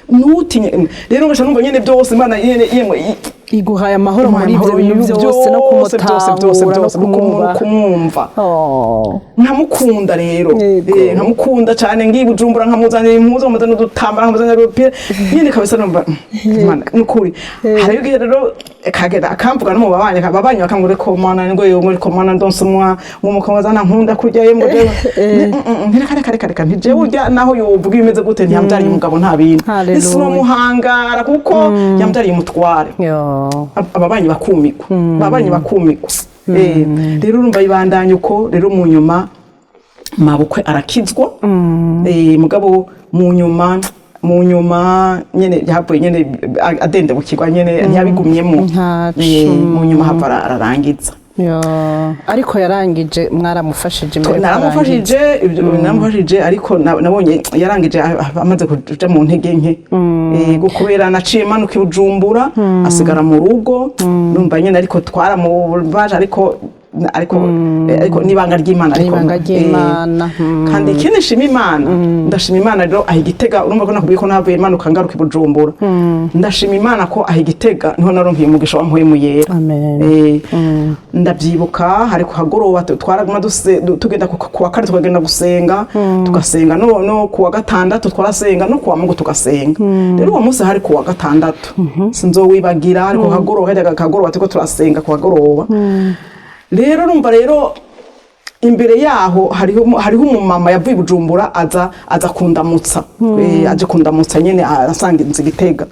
Ntutinye rero, ngaca numva nyene byose Imana nyene yemwe Iguhaye amahoro muri ibyo bintu byose no byose byose byose kumutahura no byose kumwubaha. Kumwumva. Nkamukunda rero. Nkamukunda cyane. Ngiye i Bujumbura nkamuzanira impuzu, nkamuzanira udutambara, nkamuzanira udupira nyine kabisa. Numva Imana nukuri. Hari igihe rero kagenda akamvuga no mu babanyi, ababanyi bakambwira ko Mana ngo yo ngo ko Mana ndonse umwa ngo mukomazana nkunda kurya ye ngo jewe reka reka reka reka, ntijewe urya naho yovuga ibimeze gute, ntiyambyariye umugabo, nta bintu. Hallelujah. Sinomuhangara kuko yambyariye umutware. Ababanyi bakumigwa, ababanyi bakumigwa. Rero urumva bibandanya uko. Rero mu nyuma mabukwe arakizwa. Mugabo mu nyuma nyene yahavuye nyene adendebukirwa nyene, ntiyabigumyemo. Ntaco. Mu nyuma hava ararangiza. Yo. Ariko yarangije, mwaramufashije imbere ko arangiza? Naramufashije, ibyo naramufashije, ariko nabonye yarangije amaze kuja mu ntege nke. Yego, kubera naciye manuka i Bujumbura, asigara mu rugo. Numva nyene ariko twaramubaje, ariko n'ibanga ry'Imana, ariko N'ibanga ry'Imana. Kandi ikindi nshima Imana, ndashima Imana rero aho Igitega, urumva ko nakubwiye ko navuye manuka ngaruka i Bujumbura, ndashima Imana ko aho Igitega niho naronkeye umugisha wa Mpwemu Yera. Amen. Ndabyibuka hari ku kagoroba, twaraguma tugenda ku wa kane tukagenda gusenga, tugasenga no ku wa gatandatu twarasenga, no ku wa Mungu tugasenga. Rero uwo munsi hari ku wa gatandatu, sinzowibagira, hari ku kagoroba, kajyaga kagoroba turiko turasenga ku kagoroba. Rero urumva rero imbere yaho hariho umumama yavuye i Bujumbura aza kundamutsa. Aje kundamutsa nyene asanga inzu Igitega.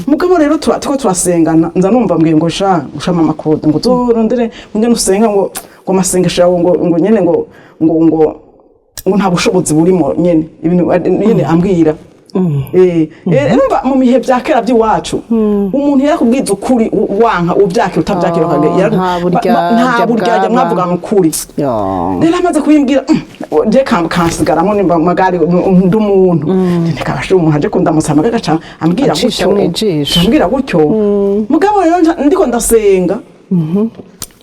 Mugabo rero turiko turasengana, nza numva mbwiye ngo: "Sha sha mama Claude, ngo uzorondere ngene usenga, ngo amasengesho yawe ngo nyene ngo nta bushobozi burimo nyene." Ibintu nyene ambwira. Urumva mu bihe bya kera by'iwacu umuntu yarakubwiza ukuri, wanka ubyakira utabyakira, Nta buryarya nta buryarya, bwaba. Mwavugana ukuri. Yo. Rero amaze kubimbwira, je kansigaramo nimba magari ndi umuntu ntikabasha, umuntu aje kundamutsa amagaca ambwira Acisha gutyo, mw'ijisho. ambwira gutyo. Mugabo rero ndiko ndasenga.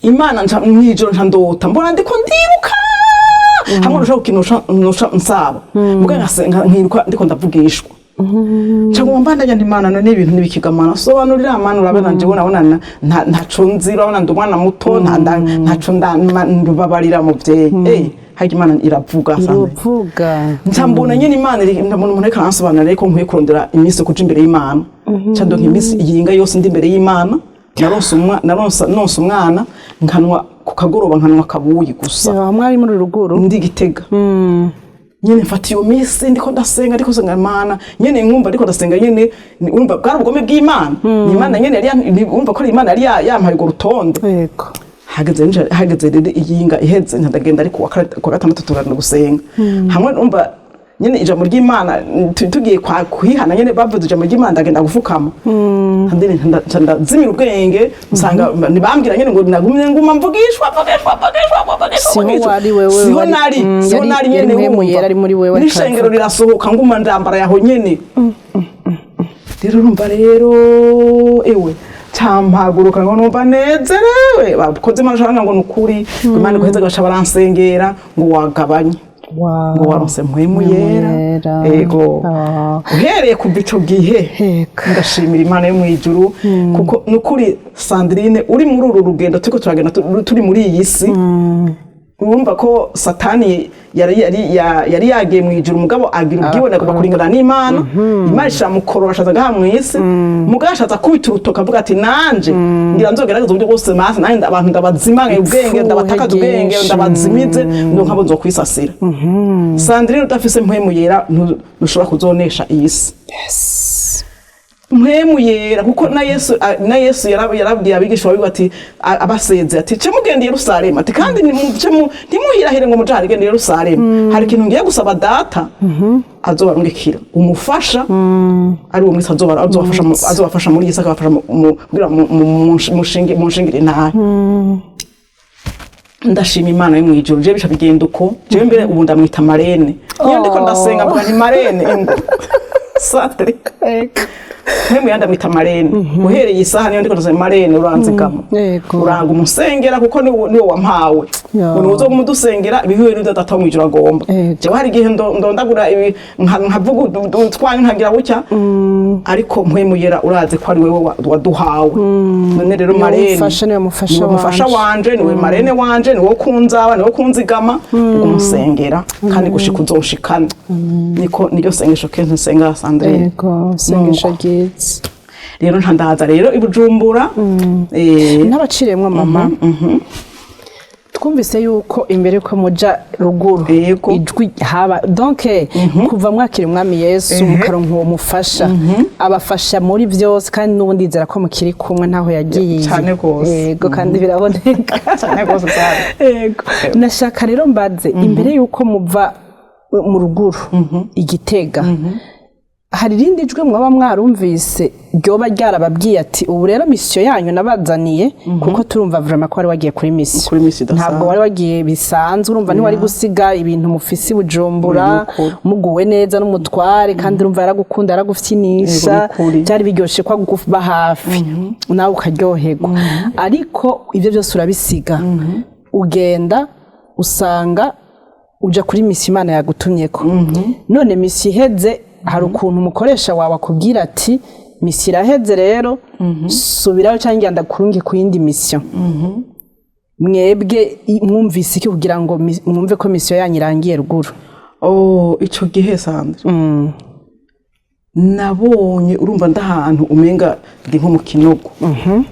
Imana nca mwijoro nca ndota mbona ndiko ndiruka hamwe nushaka gukinusha nusha nsaba muga nkasenga nkiruka ndiko ndavugishwa, nca nguma mbandanya nti: "Imana, none ibintu nibikigamana? Sobanurira Mana, urabona jewe urabona ntaco nzi, urabona ndi umwana muto, ntaco ndubabarira muvyeyi." Harya Imana iravuga, Sandra. Iravuga. Nca mbona nyene Imana ndabona umuntu ariko aransobanurira, ariko nkwiye kurondera iminsi yo kuja imbere y'Imana. Nca ndonka iminsi iyinga yose ndi imbere y'Imana. Naronse nonse umwana, nkanwa ku kagoroba, nkanwa kabuyi gusa. Aho mwari muri ruguru? Ndi Gitega nyene. Mfata iyo minsi ndiko ndasenga, ndiko senga Imana nyene, nkumva ndiko ndasenga nyene, urumva bwari ubugome bw'Imana, ni Imana nyene yari urumva ko ari Imana yari yampaye urwo rutonde. Hageze rero iyinga iheze, ndagenda, ariko kuwa gatandatu turagenda gusenga hamwe. Numva nyene ijambo ry'Imana, tugiye kwa kwihana nyene, bavuze ijambo ry'Imana, ndagenda gufukama. Nca ndazimira ubwenge, nsanga ntibambwira nyene ngo nagumye nguma mvugishwa, mvugishwa, mvugishwa, mvugishwa. Siho. Mvugishwa. Wari wewe, Siho nari siho nari yari nyene. Mpwemu Wumva. Yera ari muri wewe, ariko N'ishengero aravuga. rirasohoka, nguma ndambara yaho nyene. Rero urumva rero, ewe, campaguruka ngo numva nezerewe, bakoze Imana shanga ngo nukuri ngo Imana iguheze, gaca baransengera ngo wagabanye ngo waronse Mpwemu Yera. Yera. Ego. Uhereye kuva ico gihe, ndashimira Imana yo mw'ijuru, kuko nukuri Sandrine, uri muri uru rugendo turiko turagenda, turi muri iyi si, urumva ko Satani yari yagiye mu ijuru, mugabo agira ubwibone, agomba kuringana n'Imana. Imana ishamukorora, ashaza ngaha mu isi, mugabo ashaza kubita urutoka avuga ati: "Nanje ngira nzogerageza uburyo bwose masi nanjye abantu ndabazimange ubwenge, Ipfuhe ndabatakaza ubwenge, ryinshi. ndabazimize ngo nkabo nzokwisasira." Sandrine, udafise Mpwemu Yera ntushobora kuzonesha iyi si. Mpwemu Yera, kuko na Yesu yarabwiye abigishwa biwe ati, abasezeye ati: "Ce mugenda i Yerusalemu," ati, "kandi ntimuhirahire ngo muje harigenda i Yerusalemu, hari ikintu ngiye gusaba Data azobarungikira, umufasha ari uwo mwese azobafasha muri iyi si, akabafasha kugira munshingire intahe." Ndashima Imana yo mw'ijuru. Jewe bica bigenda uko. Jewe mbere ubu ndamwita marraine. Iyo ndiko ndasenga mvuga nti: "Marraine ingo Sandre." Mpwemu Yera ndamwita marraine. Uhereye isaha niyo ndiko ndasenga: "Marraine, uranzigama, uranga umusengera, kuko niwe wampawe." Ngo niwe uzoguma udusengera ibihuye n'ibyo Data wo mw'ijuru agomba. Jewe hari igihe ndondagura ibi, nkavuga utwanyu, nkagira gutya, ariko Mpwemu Yera urazi ko ari wewe waduhawe. None rero Niwe marraine, mufasha, niwe mufasha niwe mufasha wanje. wanje, niwe marraine wanje, niwe kunzaba, niwe kunzigama, umusengera kandi gushika uzonshikana. Niko niryo sengesho kenshi nsenga, Sandrine. Yego, sengesho ryiza. Rero nta ndaza rero i Bujumbura, N'abaciriyemwo mama, twumvise yuko imbere yuko muja ruguru, ijwi haba, donc kuva mwakira Umwami Yesu, mukaronka uwo mufasha abafasha muri byose, kandi n'ubu ndizera ko mukiri kumwe, ntaho yagiye. Cane gose. Yego, kandi biraboneka. Cane gose cyane. Yego, nashaka rero mbaze, imbere yuko muva mu ruguru igitega, hari irindi jwi mwaba mwarumvise ryoba ryarababwiye ati: "Ubu rero mission yanyu nabazaniye"? Kuko turumva vraiment ko wari wagiye kuri mission. Kuri mission idasanzwe. Ntabwo wari wagiye bisanzwe. Urumva ntiwari gusiga ibintu mufise i Bujumbura, Ni ukuri. muguwe neza n'umutware, kandi urumva yaragukunda, yaragufyinisha. Yego, ni ukuri. Byari biryoshye ko aguba hafi, nawe ukaryoherwa. Ariko ibyo byose urabisiga, ugenda usanga uja kuri mission Imana yagutumyeko. None mission iheze, hari ukuntu umukoresha wawe akubwira ati: "Mission iraheze rero, subirayo cyangwa ngenda kurunge ku yindi mission"? Mwebwe mwumvise iki kugira ngo mwumve ko mission yanyu irangiye ruguru? Oh, ico gihe, Sandra, nabonye, urumva ndahantu umenga ndi nko mu kinogo,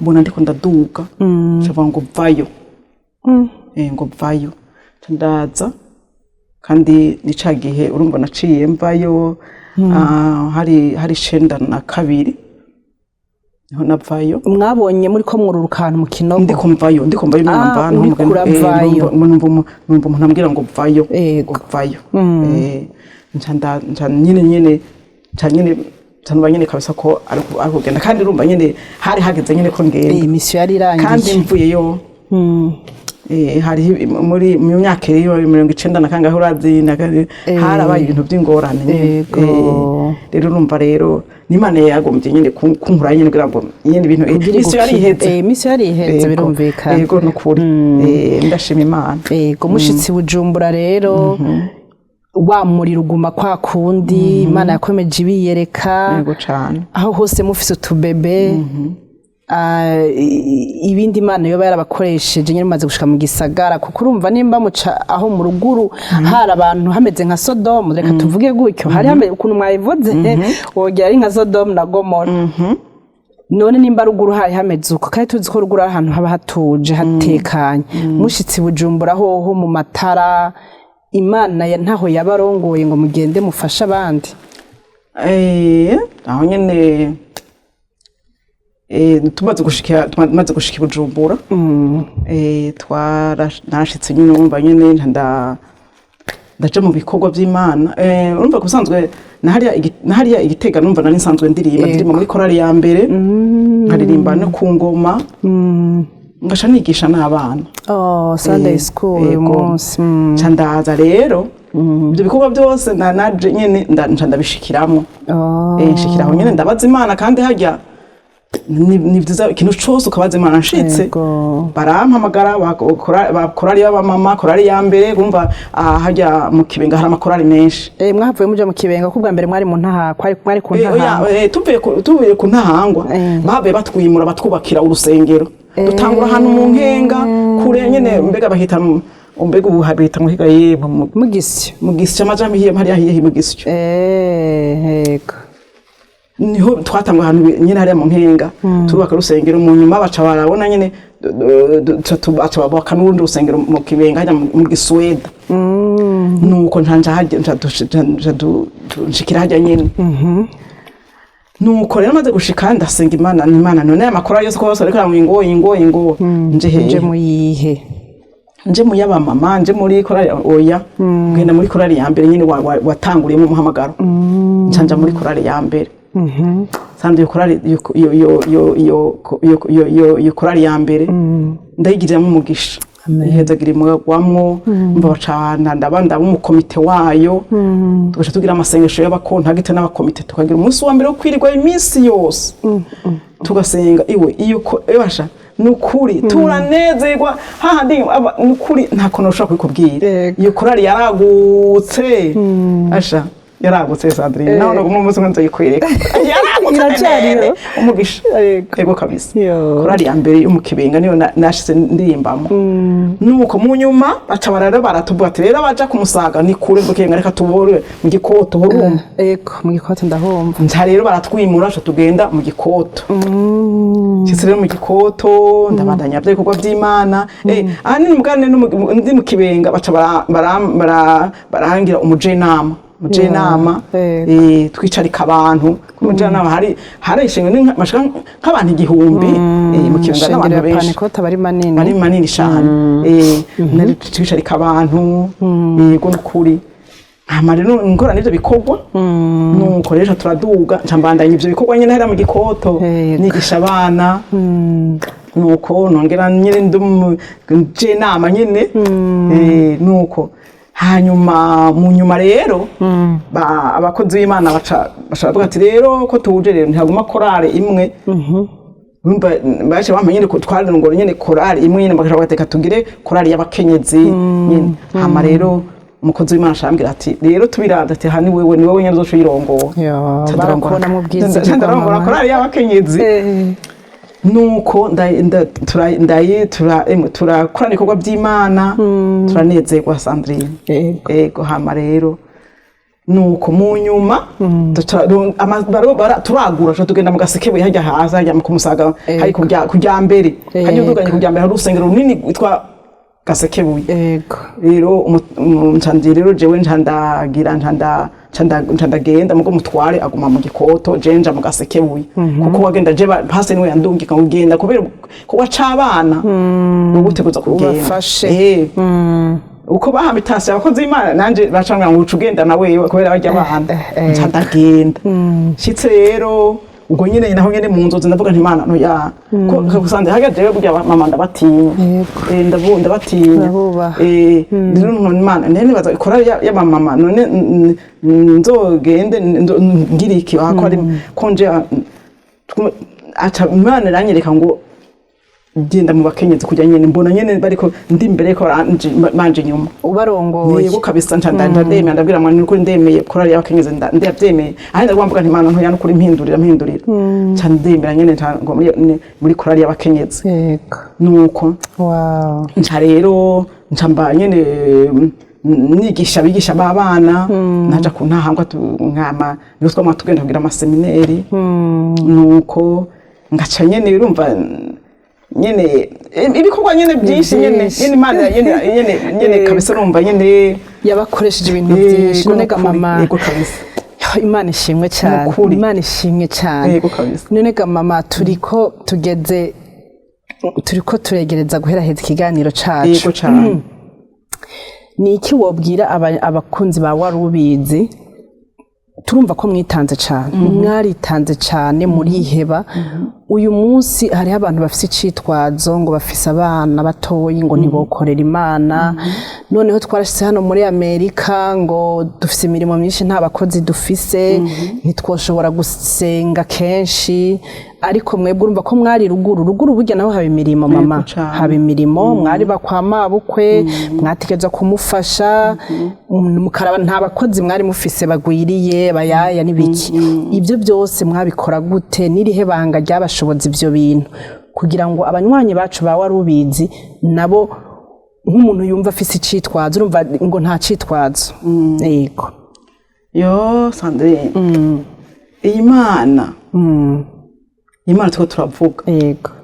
mbona ndiko ndaduga, ncavuga ngo vayo, ngo vayo. Nca ndaza, kandi ni ca gihe urumva naciye mvayo, hari 92 niho navayo. Mwabonye muri ko mwururuka ahantu mu kinogo? Ndiko mvayo, ndiko mvayo. Ah, Numva ahantu uriko uravayo. numva umuntu ambwira ngo vayo, ngo vayo. Nca nyine nca nyine nca numva nyine kabisa ko ari kugenda, kandi urumva nyine hari hageze nyine ko ngenda. Iyi mission yari irangiye. Kandi mvuyeyo, Hariho muri mu myaka iri 90 na kangahe, urazi, harabaye ibintu by'ingorane nyene. Rero urumva rero n'Imana yagombye nyine kunkura nyine kugira ngo nyine ibintu isi yari iheze. Imisi yari iheze. Birumvikana. Yego, nukuri. Ndashima Imana. Yego, mushitsi Bujumbura rero, wa muriro uguma kwa kundi, Imana yakomeje ibiyereka. Yego cane. Aho hose mufise utubebe, ibindi Imana yoba yarabakoresheje nyine mumaze gushika mu gisagara, kuko urumva nimba muca aho mu ruguru hari abantu hameze nka Sodomu, reka tuvuge gutyo, hari hameze ukuntu mwabivuze, wogira ari nka Sodomu na Gomora. None nimba ruguru hari hameze uko, kandi tuzi ko ruguru ari ahantu haba hatuje, hatekanye, mushitsi Bujumbura hoho mu matara, Imana ntaho yabarongoye ngo mugende mufashe abandi? Aho nyene tumaze gushika i Bujumbura, narashitse nyine, urumva nyene ndaja mu bikorwa vy'Imana. Urumva kusanzwe na hariya Igitega numva nari nsanzwe ndirimba muri korali ya mbere, nkaririmba no ku ngoma, ngaca nigisha n'abana. Oh, Sunday school uyu Yego. munsi. Nca ndaza rero ibyo bikorwa byose naje nyene nca ndabishikiramwo. Nshikira aho nyene ndabaza Imana, kandi harya ni vyiza ikintu cose ukabaza Imana. Nshitse barampamagara ba korali y'abamama, korali ya mbere. Urumva, harya mu Kibenga hari amakorali menshi. Mwahavuye muja mu Kibenga, ko ubwa mbere mwari mu ntaha, kwari ku Oya, Ntahangwa. tuvuye ku Ntahangwa, bahavuye batwimura, batwubakira urusengero, dutangura ahantu mu Nkenga kure nyene, mbega bahita mbega ubu habita muhiga ye Mu Gisyo. Mu Gisyo, amajambo hiye hariya hiye mu Gisyo. Yego. Niho twatangwa, ahantu nyine hariya mu Nkenga turubaka urusengero. Mu nyuma baca barabona nyine baca babaka n'urundi rusengero mu Kibenga hajya mu Gisweda. Nuko ntanja hajya nca nshikira hajya nyine. Nuko rero maze gushika ndasenga Imana, ni Imana, none aya makuru yose ko bose ariko ngo ingo ingo nje hehe? Nje muyihe? Nje mu y'abamama, nje muri korali? Oya, ngenda muri korali ya mbere nyine watanguriyemo umuhamagaro. Nca nja muri korali ya mbere. Sanze iyo korali, iyo korali ya mbere ndayigiriramo umugisha, ihezagira imwamwo mva bacana, ndaba umukomite wayo, tugaca tugira amasengesho y'abakontagite n'abakomite, tukagira umunsi wa mbere wo kwirirwa iminsi yose tugasenga iwe iyo ko ebasha. Nukuri turanezerwa hahandi nukuri nta kuntu ushobora kubikubwira. Iyo korali yaragutse, asha yaragutse, Sandrine, nawe naguma umunsi umwe nzoyikwereka, yaragutse. Iracyariho? Nene, umugisha. Yego kabisa. Korali ya mbere yo mu Kibenga niyo nashize ndirimbamo. Nuko mu nyuma baca barara baratuvuga ati rero abaja kumusaga ni kure mu Kibenga, reka tubore mu Gikoto horumva. Yego, mu Gikoto ndahumva. Nca rero baratwimura, ca tugenda mu Gikoto. Nshitse rero mu Gikoto ndabandanya bya bikorwa by'Imana. Ahanini mugane ndi mu Kibenga baca barangira umujenama, umujenama. Twicarika abantu ku mujenama, hari ishengero ni bashika nk'abantu 1000 mu Kibenga Ishengero n'abantu ya benshi. Pantekote aba ari manini. Ari manini cyane. Nari twicarika abantu, yego nukuri. Hama rero ngora n'ivyo bikorwa, nuko rero turaduga, nca mbandanya ivyo bikorwa nyene hariya mu Gikoto, nigisha abana, nuko nongera nyene nje nama nyene. Nuko hanyuma mu nyuma rero abakozi b'Imana baca bavuga ati rero ko tuje rero ntihaguma korale imwe. Urumva baje bampa nyene ko twarongora nyene korali imwe nyene, bakaja bateka tugire korali y'abakenyezi nyene. Hama rero umukozi w'Imana ashambwira ati rero tubiranda ati ha ni wewe, ni wewe nyene uzoca uyirongora. Yo, Nca barakubona mu bwiza. nca ndarongora korali y'abakenyezi. Nuko turakorana ibikorwa by'Imana, turanezerwa, Sandrine. Ego. Hama rero nuko mu nyuma turagura, tuca tugenda mu Gasekebuye hajya hasi hajya ku Musaga, hari kujya mbere hajya uduganye kujya mbere, hari urusengero runini rwitwa Gasekebuye. Rero nca rero jewe nca ndagira nca ndagenda, mugo mutware aguma mu Gikoto, je nja mu Gasekebuye, kuko wagenda je pasi niwe yandungika ngo ugenda kubera ko waca abana ubu uteguza kugenda. Ubafashe. Uko bahamitasi abakozi b'Imana nanje bacambwira ngo uca ugenda na wewe kubera barya abana. Nca ndagenda, nshitse rero Ubwo nyene naho nyene mu nzozi ndavuga nti: "Imana, no ya ko kusanze haga jewe burya mama ndabatinya." Ndabatinya. Urabubaha. Rero none Imana, none nibaza ikora y'abamama, none nzogende ngira iki aho ko ari ko nje aca Imana iranyereka ngo genda mu bakenyezi, kujya nyene mbona nyene bariko ndi imbere ko banje inyuma. Ubarongoye. Yego kabisa, nca ndemeye, ndabwira mwana nukuri ndemeye korali y'abakenyezi, ndabyemeye. Aho ndavuga nti: "Imana, ntoya nukuri mpindurira, mpindurira." Nca ndemera nyene, nca ngo muri korali y'abakenyezi. Nuko nca rero nca mba nyene nigisha abigisha b'abana, naja ku ntahangwa nkama niho twama tugenda kugira amasemineri. Nuko ngaca nyene urumva nyene ibikorwa nyene byinshi nyene. Byinshi. Nyene Imana nyene nyene nyene kabisa, urumva nyene. Yabakoresheje ibintu byinshi. None ga nukuri, mama, yego kabisa. Imana ishimwe cyane. Nukuri. Imana ishimwe cyane. Yego kabisa. None ga mama, turiko tugeze, turiko turegereza guheraheza ikiganiro cacu. Yego cyane. Ni iki wobwira abakunzi ba Wari Ubizi? Turumva ko mwitanze cyane, mwaritanze cyane, muriheba. Uyu munsi hariho abantu bafise icitwazo ngo bafise abana batoyi, ngo ntibokorera Imana. Noneho twarashyize hano muri Amerika, ngo dufise imirimo myinshi, nta bakozi dufise, ntitwoshobora gusenga kenshi. Ariko mwebwe urumva ko mwari ruguru, ruguru burya naho haba imirimo, mama. Cane. Haba imirimo, mwari bakwa mabukwe, mwategerezwa kumufasha, mukaraba nta bakozi mwari mufise bagwiriye, bayaya n'ibiki. Ibyo byose mwabikora gute? N'irihe banga ryabashoboza ibyo bintu, kugira ngo abanywanyi bacu ba Wari Ubizi nabo, nk'umuntu yumva afise icitwazo, urumva ngo nta citwazo, yego. Yo Sandrine, iyi Mana, Imana turiko turavuga,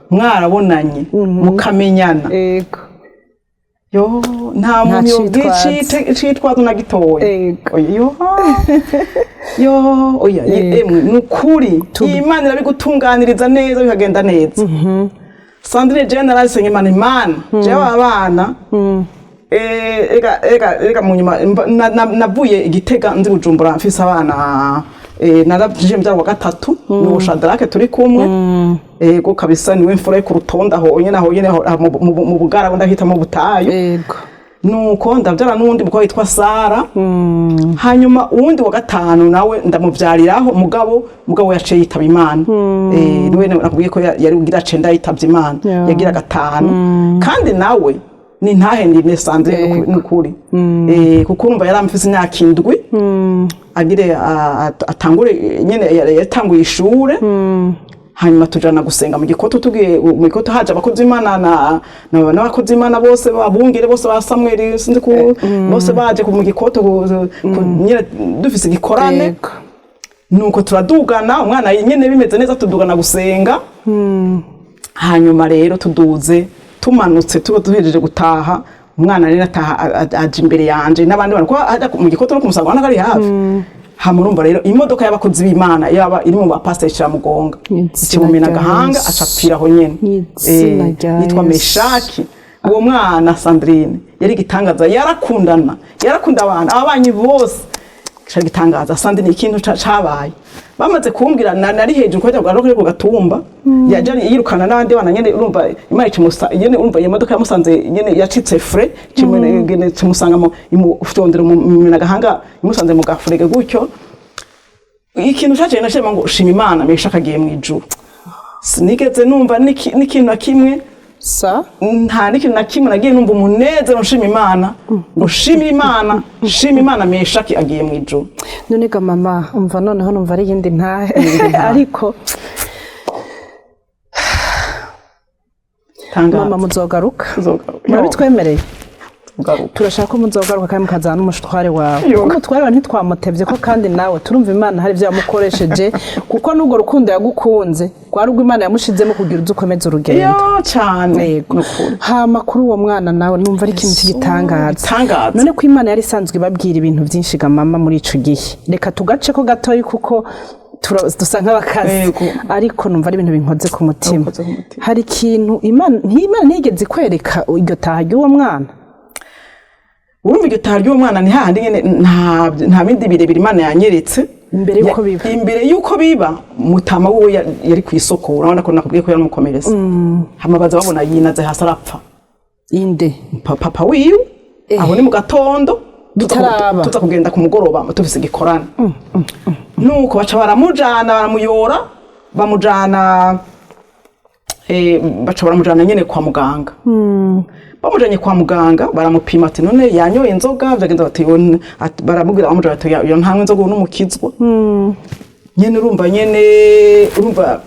mwarabonanye mukamenyana, yo nta muntu yobwira citwazo. icitwazo na gitoya. Oya, yo yo, oya, emwe ni ukuri, iyi Imana irabigutunganiriza neza, bikagenda neza. Sandrine, jewe narasenga Imana, Imana, jewe abana ega mu nyuma navuye Igitega nzi Bujumbura mfise abana, naraje mbyara wa gatatu, ni Shadrake turi kumwe. Ego kabisa, niwe mfura yo ku rutonde aho nyene, aho nyene aho mu Bugara, ndahita mu butayu. Nuko ndabyara n'uwundi mukobwa witwa Sara, hanyuma uwundi wa gatanu nawe ndamubyariraho, mugabo yaciye yitaba Imana. Niwe nakubwiye ko yari ugira cenda yitavye Imana. Yagira gatanu kandi nawe ni ntahe ndine, Sandrine, nukuri, kuko urumva yari amfise imyaka 7 agire atangure nyene, yatanguye ishure. Hanyuma tujana gusenga mu Gikoto. Tugiye mu Gikoto, haje abakozi b'Imana n'abakozi b'Imana bose, babungere bose ba Samuel, sinzi ku bose baje mu Gikoto nyene dufise igikorane. Nuko turadugana umwana nyene bimeze neza, tudugana gusenga. Hanyuma rero tuduze, tumanutse, tuba duhejeje gutaha, umwana rero ataha aja imbere yanje n'abandi bantu, kuko ajya mu Gikoto no kumusanga ubona ko ari hafi. Hama urumva rero imodoka y'abakozi b'Imana yaba iri mu bapasiteri kiramugonga, Mw'izina ikimumena rya agahanga, Yesu. aca apfira aho nyene. Mw'izina rya Yitwa Yesu. Meshaki uwo mwana. Sandrine, yari igitangaza, yarakundana, yarakunda abantu, ababanyi bose, cari igitangaza. Sandrine, ikintu cabaye bamaze kumbwira, nari hejuru kujya bwa ku gatumba, yaje yirukana n'abandi bana nyene. Urumva Imana ikimusa nyene, urumva iyo modoka yamusanze nyene yacitse frein, kimwe kimusanga mu imufyondera mu gahanga, imusanze mu gafurege gutyo. Ikintu caje nashima ngo shima Imana, Meshaki agiye mu ijuru. Sinigeze numva n'ikintu na kimwe. Sa Nta n'ikintu na kimwe nagiye numva umunezero, nshima Imana ngo shima Imana, shima Imana, Meshaki agiye mu ijuru. None ga mama, umva, noneho numva ari iyindi ntahe, ariko Tangaza. Mama, muzogaruka. Tuzogaruka. Murabitwemereye? Tugaruka. Turashaka ko muzogaruka kandi mukazana n'umushware wawe. Yo. Kuko umutware wawe ntitwamutevye ko, kandi nawe turumva Imana hari ibyo yamukoresheje, kuko n'urwo rukundo yagukunze rwari urwo Imana yamushizemo kugira uze ukomeze urugendo. Yo cyane. Yego. Nukuri. Hama kuri uwo mwana nawe numva ari ikintu cy'igitangaza. Igitangaza. None ko Imana yari isanzwe ibabwira ibintu byinshi ga mama muri ico gihe, reka tugace ko gatoyi kuko dusa nk'abakazi. Ariko numva ari ibintu binkoze ku mutima. Binkoze ku mutima. Hari ikintu Imana Imana ntiyigeze ikwereka iryo taha ry'uwo mwana? Urumva iryo taha ry'uwo mwana ni hahandi nyene, nta bindi birebire Imana yanyeretse. Imbere yuko biba. Imbere yuko biba, mutama wiwe yari ku isoko. Urabona ko nakubwiye ko yari umukomeresa. Hama baza babona yinaze hasi, arapfa. Inde? Papa wiwe. Aho ni mu gatondo, Bitaraba. Tuza kugenda ku mugoroba tufise igikorane. Nuko baca baramujana, baramuyora, bamujana, baca baramujana nyene kwa muganga. Bamujanye kwa muganga, baramupima, ati: "None yanyoye inzoga vyagenze?" Bati: Baramubwira, bamujana bati: "Yo ntanywa inzoga, ubu n'umukizwa nyene." Urumva nyene, urumva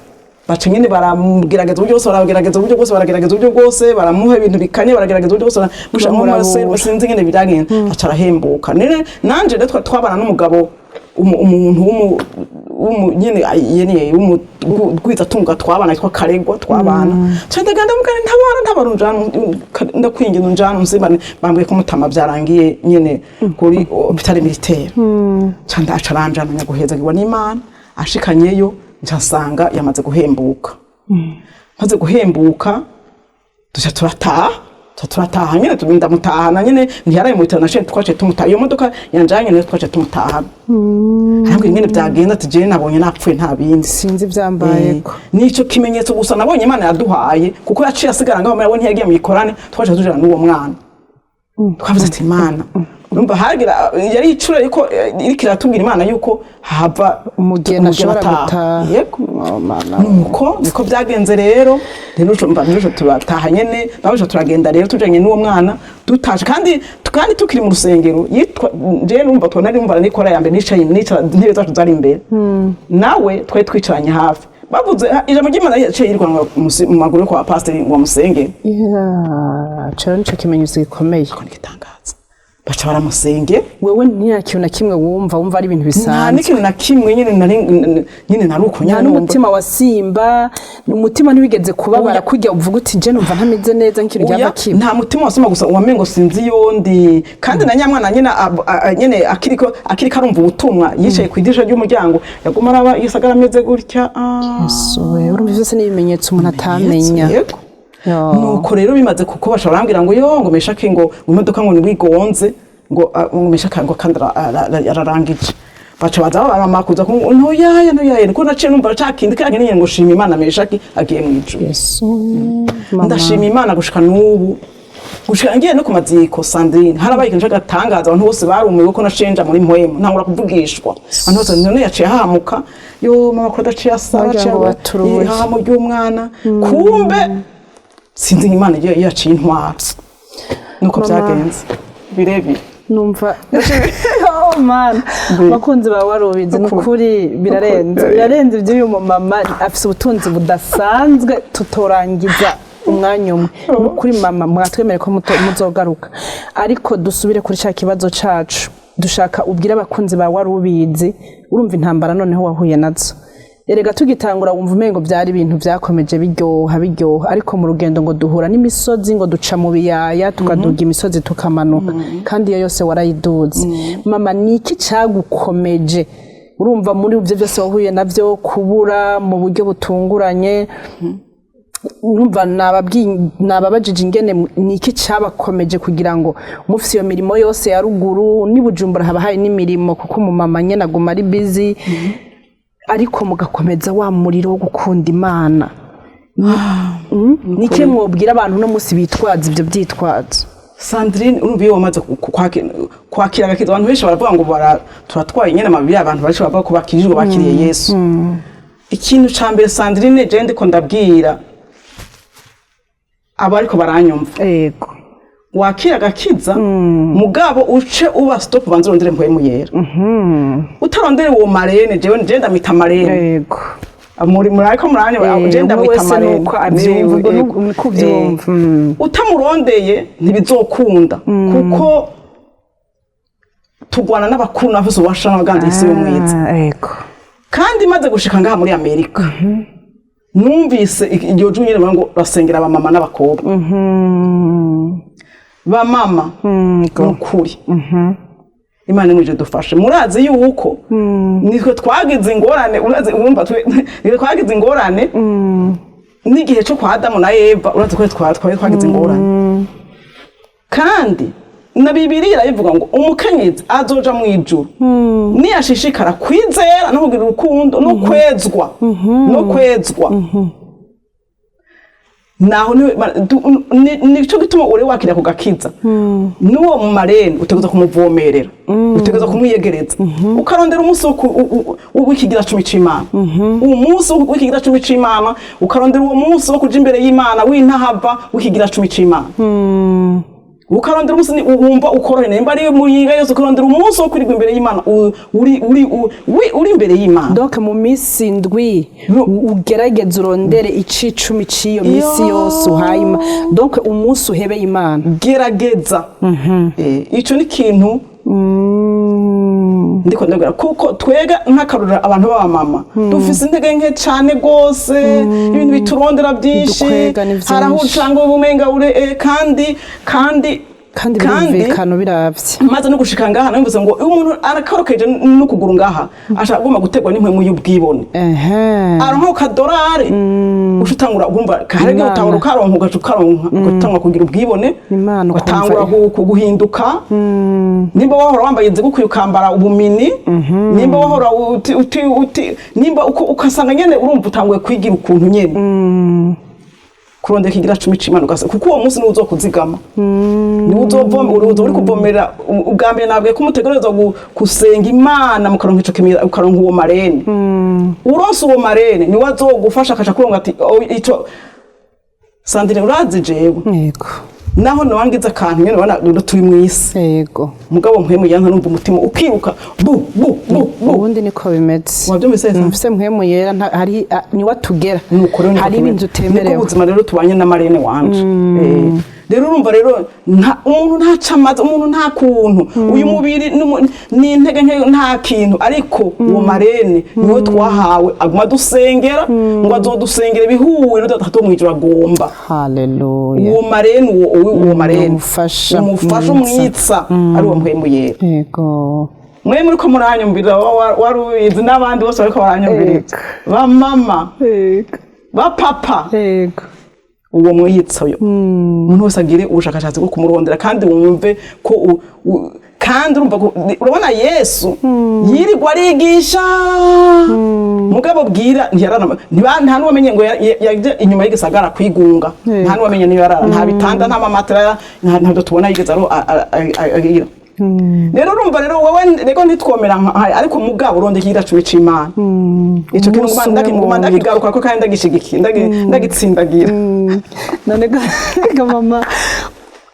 baca nyene baramugerageza uburyo bwose, baragerageza uburyo bwose, baragerageza uburyo bwose, baramuha ibintu bikanye, baragerageza uburyo bwose, baramusha nko Bamuravura. Sinzi nyene biragenze, aca arahembuka. Nene nanje rero twabana n'umugabo, umuntu nyene yene w'umugwizatunga twabana, yitwa Karegwa. Twabana, nca ndagenda mugana: "Ntabara, ntabara, unjana, ndakwinginze, unjana unsimbane, bambwiye ko mutama byarangiye nyene kuri hôpital militaire." Nca ndaca, aranjana, nyaguhezagirwa n'Imana. Ashikanyeyo, nca nsanga yamaze guhembuka. Maze guhembuka, duca turataha, tuca turataha nyene, ndamutahana nyene. Ntiyaraye mu bitaro, naciye twaciye tumutaha. Iyo modoka yanjanye niyo twaciye tumutahana. Arambwira ingene byagenda, ati: "Jewe nabonye napfuye, nta bindi." Sinzi ibyambayeko. Nico kimenyetso gusa nabonye Imana yaduhaye, kuko yaciye asigara ngaho, we ntiyagiye mu ikorane. Twaciye tujana n'uwo mwana, twavuze ati: "Imana." Urumva hagira yari icura, ariko iriko iratubwira Imana yuko hava umugeni ashobora ataha. Gutaha. Yego. Oh, Mana. Nuko niko byagenze rero. Mva rero turataha nyene, baje turagenda rero tujanye n'uwo mwana. Dutashe kandi tukiri mu rusengero, yitwa je numva twona numva nikora ya mbere, nicaye, nicara, intebe zacu zari imbere, nawe twari twicaranye hafi. Bavuze ijambo ry'Imana, yaciye yirukanwa mu maguru yo kwa pasiteri ngo bamusengere. Yeah, cero nico kimenyetso gikomeye. Ko nigitangaza, baca baramusengera. Wewe nta kintu na kimwe wumva ari ibintu Nta bisanzwe? n'ikintu na kimwe nyene, nari nyene, nari uko nta nyene numva. N'umutima wa simba, umutima ntiwigeze kubabara Oya. kujya uvuga uti: "Je numva ntameze neza", nk'ikintu Oya, ryava kiba? Nta mutima wasoma, gusa wamengo sinzi yondi. Kandi na nyamwana nyene nyene akiriko arumva ubutumwa, yicaye ku idirisha ry'umuryango, yaguma araba igisagara ameze gutya, ah. Yesu we, urumva vyose ni ibimenyetso umuntu atamenya. Yego. Yo. Nuko rero bimaze, kuko baca barambwira ngo yo, ngo Meshaki, ngo imodoka ngo niwigonze, ngo ngo Meshaki ngo kandi ararangije. Baca baza bamama kuza ko ntoyaya, ntoyaya, niko naciye numva cakindi kandi nyene ngo: "Shima Imana, Meshaki agiye mu ijuru." Yesu, mama. Ndashima Imana gushika n'ubu, gushika ngiye no ku maziko. Sandrine, harabaye ikintu c'agatangaza, abantu bose barumiwe ko nacenja muri mpwemu, ntangura kuvugishwa. Abantu bose: "None yaciye ahamuka yo mama ko adaciye asara?" Wagira Aciye ngo baturuye. Ihamo ry'umwana, kumbe sinzi, Imana iyo yaciye intwara, nuko Mama. byagenze birebire. Numva, oh man, bakunzi bawe warubizi, ni ukuri birarenze, birarenze iby'uyu mumama. Afise ubutunzi budasanzwe tutorangiza umwanya umwe. Ni ukuri mama, mwatwemere ko muzogaruka. Ariko dusubire kuri cya kibazo cacu. Dushaka ubwire abakunzi bawe warubizi. Urumva intambara noneho wahuye nazo. Erega tugitangura wumva umengo byari ibintu byakomeje biryoha biryoha, ariko mu rugendo ngo duhura n'imisozi, ngo duca mu biyaya, tukaduga imisozi, tukamanuka, kandi iyo yose warayiduze. Mama, ni iki cyagukomeje? Urumva muri ibyo byose wahuye nabyo, kubura mu buryo butunguranye, urumva nababajije ingene ni iki cyabakomeje kugira ngo mufise iyo mirimo yose ya ruguru n'i Bujumbura, haba hari n'imirimo, kuko umumama nyene aguma ari busy, ariko mugakomeza wa muriro wo gukunda Imana. Niki mwobwira abantu uno munsi bitwaza ibyo byitwazo? Sandrine, urumva iyo wamaze kwakira agakiza, abantu benshi baravuga ngo turatwaye nyene amabiri. Abantu benshi baravuga ko bakirijwe, bakiriye Yesu. Ikintu ca mbere, Sandrine, je ndiko ndabwira abo ariko baranyumva, wakira agakiza, mugabo uce uba stop, ubanze urondere Mpwemu Yera. Utarondere uwo marraine, jewe je ndamwita marraine. Muri ariko muranyumva, je umwe ndamwita wese marraine. nuko avyumva, ubwo niko uvyumva. Utamurondeye ntibizokunda, kuko tugwana n'abakuru n'abafise ububasha n'abaganza isi y'umwiza. Kandi maze gushika ngaha muri Amerika, numvise iryo jwi nyene ngo basengera abamama n'abakobwa. Bamama, nukuri Imana imwije dufashe. Murazi yuko nitwe twagize ingorane, urazi, urumva nitwe twagize ingorane n'igihe cyo kwa Adamu na Eva. Urazi ko twari twagize ingorane, kandi Na Bibiliya irabivuga ngo umukenyezi azoja mu ijuru niyashishikara kwizera no kugira urukundo no kwezwa, no kwezwa. Naho nico gituma uri wakira ku gakiza n'uwo mu marraine, utegereza kumuvomerera, utegereza kumwiyegereza, ukarondera umunsi wo w'ikigira cumi c'Imana, umunsi w'ikigira cumi c'Imana, ukarondera uwo munsi wo kuja imbere y'Imana w'intahava w'ikigira cumi c'Imana, ukarondera umunsi wumva ukorohe, nimba ari muyinga yose, ukarondera umunsi wo kwirirwa imbere y'Imana, uri imbere y'Imana. Donc mu minsi 7 ugerageze urondere icicumi c'iyo minsi yose uhaye donc umunsi uhebeye Imana. Gerageza. Ico ni ikintu ndiko ndabwira, kuko twega nk'akarorero abantu b'abamama dufise intege nke cane gose, ibintu biturondera byinshi. Bidukwega ni vyinshi. Hari aho usanga ubumenga ure kandi Kandi birumvikana biravye. Maze no gushika ngaha numvise ngo iyo umuntu arakorokeje n'ukuguru ngaha, ashaka agomba guterwa n'impwemu y'ubwibone, aronka kadorari, uca utangura urumva hari igihe Imana. utahora ukaronka, ugaca ukaronka, ugatangura kugira ubwibone, Imana ugatangura ukumva- guhinduka. Nimba wahora wambaye inzigukuye, ukambara ubumini, nimba wahora uti uti uti nimba ugasanga nyene urumva utanguye kwigira ukuntu nyene kurondeka ikigira cumi c'Imana, ugasa kuko uwo munsi niwo uzokuzigama, niwo uzovoma, uzoba uri kuvomera. Ubwa mbere nabwiye ko umutegerezwa gusenga Imana, mukaronka ico kimira, ukaronka uwo marraine. Uronse uwo marraine, niwe azogufasha, akaca kuronka ati: "Oh, ico Sandrine, urazi jewe naho nowangize akantu nyene, ubona turi mw'isi, mugabo mpwemu yanka numva umutima ukiruka bu bu bu bu." Ubundi niko bimeze. Wabyumvise se? Mfise mpwemu yera, hari niwe atugera. Nuko rero niko Hari tumeze. ibintu Niko utemerewe. ubuzima rero tubanye na marraine wanje. Rero urumva rero umuntu ntaca amazi, umuntu nta kuntu, uyu mubiri ni intege nke, nta kintu, ariko uwo marraine niwe twahawe, aguma dusengera ngo azodusengera ibihuye n'udata mu ijuru agomba. Haleluya. Uwo marraine, uwo marraine, Umufasha umufasha, mwiza. Umwitsa ari uwo mpwemu yera. Mwe muri ko muranyumvira, wari ubizi, n'abandi bose bariko baranyumviriza, ba mama, ba papa, uwo mwitsa uyo, umuntu wese agire ubushakashatsi bwo kumurondera, kandi wumve ko kandi urumva ko urabona Yesu yirirwa arigisha, mugabo bwira ntiyarara, nta n'uwamenye ngo yaje inyuma y'igisagara kwigunga, nta n'uwamenye niyo yarara, nta bitanda, nta mamatera, ntabyo tubona yigeze aro agira. Rero urumva rero wowe rego ntitwomera nka ariko mugabo urondeka ikigira cumi c'Imana, ico kintu Umunsi nguma umwe nguma mu ndwi. ndakigaruka ko kandi ndagishigikiye, ndagitsindagira. None ga mama,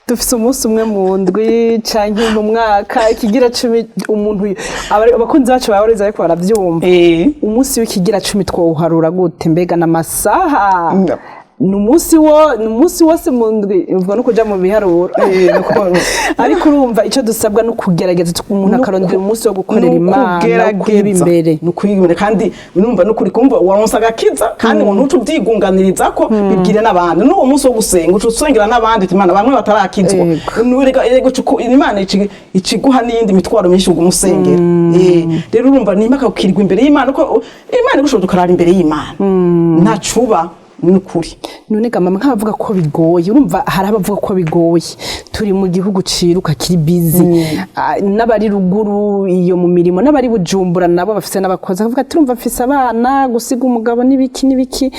dufise umunsi umwe mu ndwi canke mu mwaka, ikigira cumi umuntu abakunzi bacu bahoreza ariko baravyumva, umunsi w'ikigira cumi twowuharura gute? Mbega n'amasaha? No. Ni umunsi wose mu ndwi? Ubwo no kuja mu biharuro. Ariko urumva icyo dusabwa ni ukugerageza, umuntu akarondera umunsi wo gukorera Imana, wo kuyiba imbere. Ni ukuyiba imbere, kandi urumva nukuri kumva waronse agakiza, kandi umuntu uca ubyigunganiriza ko bibwire n'abandi n'uwo munsi wo gusenga, uca usengera n'abandi, uti Imana bamwe batarakizwa. Erega Imana ikiguha n'iyindi mitwaro myinshi uguma usengera. Rero urumva nimba akakirirwa imbere y'Imana, ko Imana igushoboza ukarara imbere y'Imana, ntacuba nukuri. None ga mama, nk'abavuga ko bigoye, urumva hari abavuga ko bigoye, turi mu gihugu ciruka, kiri busy. N'abari ruguru iyo mu mirimo, n'abari Bujumbura nabo bafise n'abakozi, akavuga ati: "Urumva mfise abana, gusiga umugabo n'ibiki n'ibiki."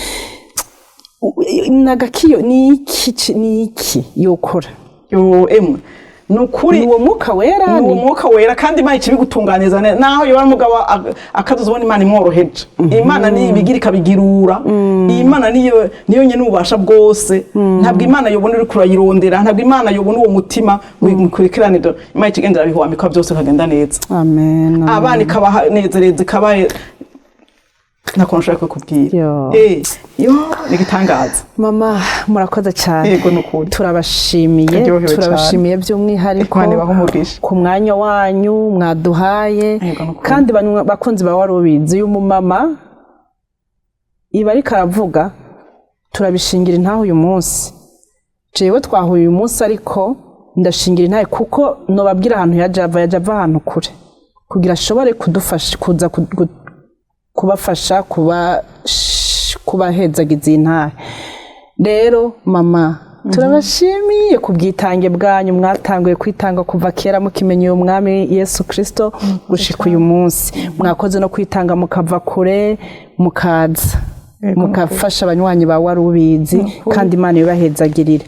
Nagakiyo ni iki ni iki yokora? Yo emwe, ni ukuri. Ni uwo mwuka wera. Ni uwo mwuka wera, kandi Imana ikibigutunganiza neza, naho yoba ari umugabo akazoza ubona Imana imworoheje. Imana niyo ibigira ikabigirura. Iyi Imana niyo nyene ububasha bwose. Ntabwo Imana yobona uriko urayirondera, ntabwo Imana yobona uwo mutima ngo mukurikirane. Imana ikigendera bihuamika byose bikagenda neza. Amen, amen. Abana ikabahanezereza, ikabahe, nta kuntu ushobora kubikubwira. Yo. Yo ni igitangaza. Mama, murakoze cyane. Yego, ni ukuri. Turabashimiye. Turaryohewe cyane. Turabashimiye by'umwihariko Imana ibahe umugisha. ku mwanya wanyu mwaduhaye. Yego, ni ukuri. Kandi bakunzi ba Warubizi, uyu mumama iba ariko aravuga, turabishingira intaho uyu munsi. Jewe twahuye uyu munsi, ariko ndashingira intahe kuko nobabwira ahantu yaje ava, yaje ava ahantu kure kugira ashobore kudufasha, kuza kubafasha, kuba kubahezagiza iyi ntahe. Rero mama Turabashimiye ku bwitange bwanyu. Mwatanguye kwitanga kuva kera mukimenya uyu mwami Yesu Kirisito gushika uyu munsi. Mwakoze no kwitanga mukava kure, mukaza mukafasha abanywanyi ba Wari Ubizi, kandi Imana ibahezagirire.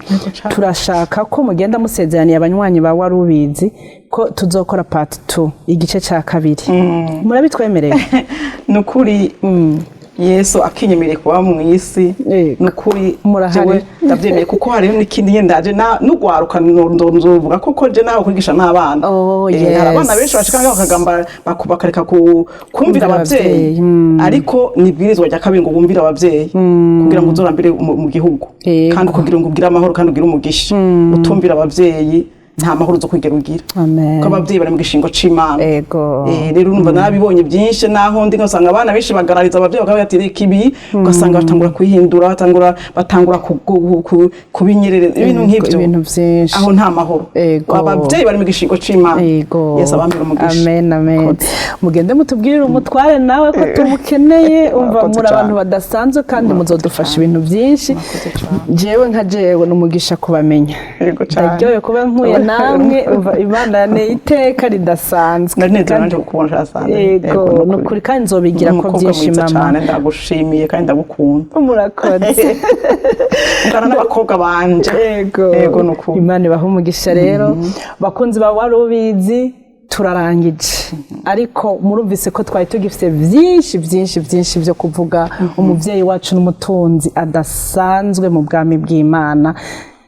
Turashaka ko mugenda musezeraniye abanywanyi ba Wari Ubizi ko tuzokora part 2, igice cya kabiri. Murabitwemereye? Ni ukuri, Yesu akinyemereye kuba mu isi, ni ukuri Murahari. Jewe ndabyemeye, kuko hariho n'ikindi nyine ndaje n'ugwaruka nzovuga kuko je nawe kwigisha n'abana. Hari abana benshi bashika ngaho bakagamba bakareka kumvira kumvira abavyeyi, abavyeyi, ariko ni ibwirizwa rya kabiri ngo wumvire abavyeyi kugira ngo uzorambire mu gihugu kandi kugira ngo ugire amahoro kandi ugire umugisha. Utumvira abavyeyi, nta mahoro uzo kwigera ugira, Amen. kuko abavyeyi bari mu gishingo c'Imana. Rero urumva narabibonye byinshi, naho ndi ngasanga abana benshi bagarariza abavyeyi, bakavuga ati reka ibi, ugasanga batangura kwihindura, batangura kubinyerereza ibintu nk'ivyo. Ibintu vyinshi. Aho nta mahoro. Abavyeyi bari mu gishingo c'Imana. Yesu abambere umugisha. Amen, amen. Mugende mutubwirire umutware nawe ko tumukeneye. Umva, Murakoze muri abantu cane. badasanzwe kandi muzodufasha ibintu byinshi. Murakoze cane. Jewe nka jewe ni umugisha kubamenya. Yego cane. Ndaryohewe kuba nkuye namwe. Umva, Imana yanteye iteka ridasanzwe. Nari nezerewe nanje kukubona Shasane. Yego, ni ukuri, kandi nzobigira ko Umukobwa byinshi mwiza mama. cane, ndagushimiye kandi ndagukunda. Murakoze. Ungana n'abakobwa banje. Yego, ni ukuri. Imana ibahe umugisha. Rero bakunzi ba Wari Ubizi, turarangije, ariko murumvise ko twari tugifite byinshi byinshi byinshi byo kuvuga. Umubyeyi wacu n'umutunzi adasanzwe mu bwami bw'Imana,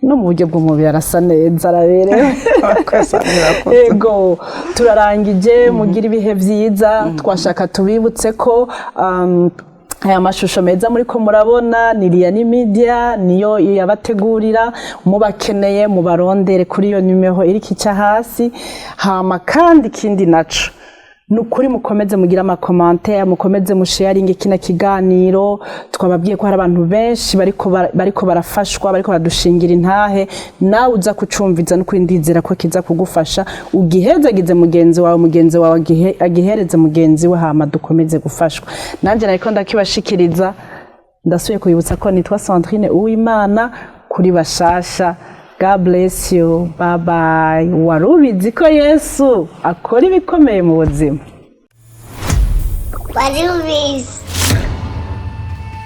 no mu buryo bw'umubiri arasa neza, araberewe. Murakoze, murakoze. Ego, turarangije. Mugire ibihe byiza. Twashaka tubibutse ko aya mashusho meza muri ko murabona ni Liyani Media, niyo yabategurira. Mubakeneye mubarondere kuri iyo nimero iri kica hasi. Hama kandi ikindi naco, ni ukuri mukomeze mugire ama commentaires, mukomeze musharinge kino kiganiro. Twababwiye ko hari abantu benshi bariko barafashwa, bariko baradushingira intahe. Nawe uza kucumviza, n'ukuri ndizera ko kiza kugufasha. Ugihezagize mugenzi wawe, mugenzi wawe agihereze mugenzi we, hama dukomeze gufashwa. Nanjye nariko ndakibashikiriza, ndasubiye kubibutsa ko nitwa Sandrine Uwimana. Kuri bashasha, God bless you, bye bye. Wari ubizi ko Yesu akora ibikomeye mu buzima? Wari Ubizi.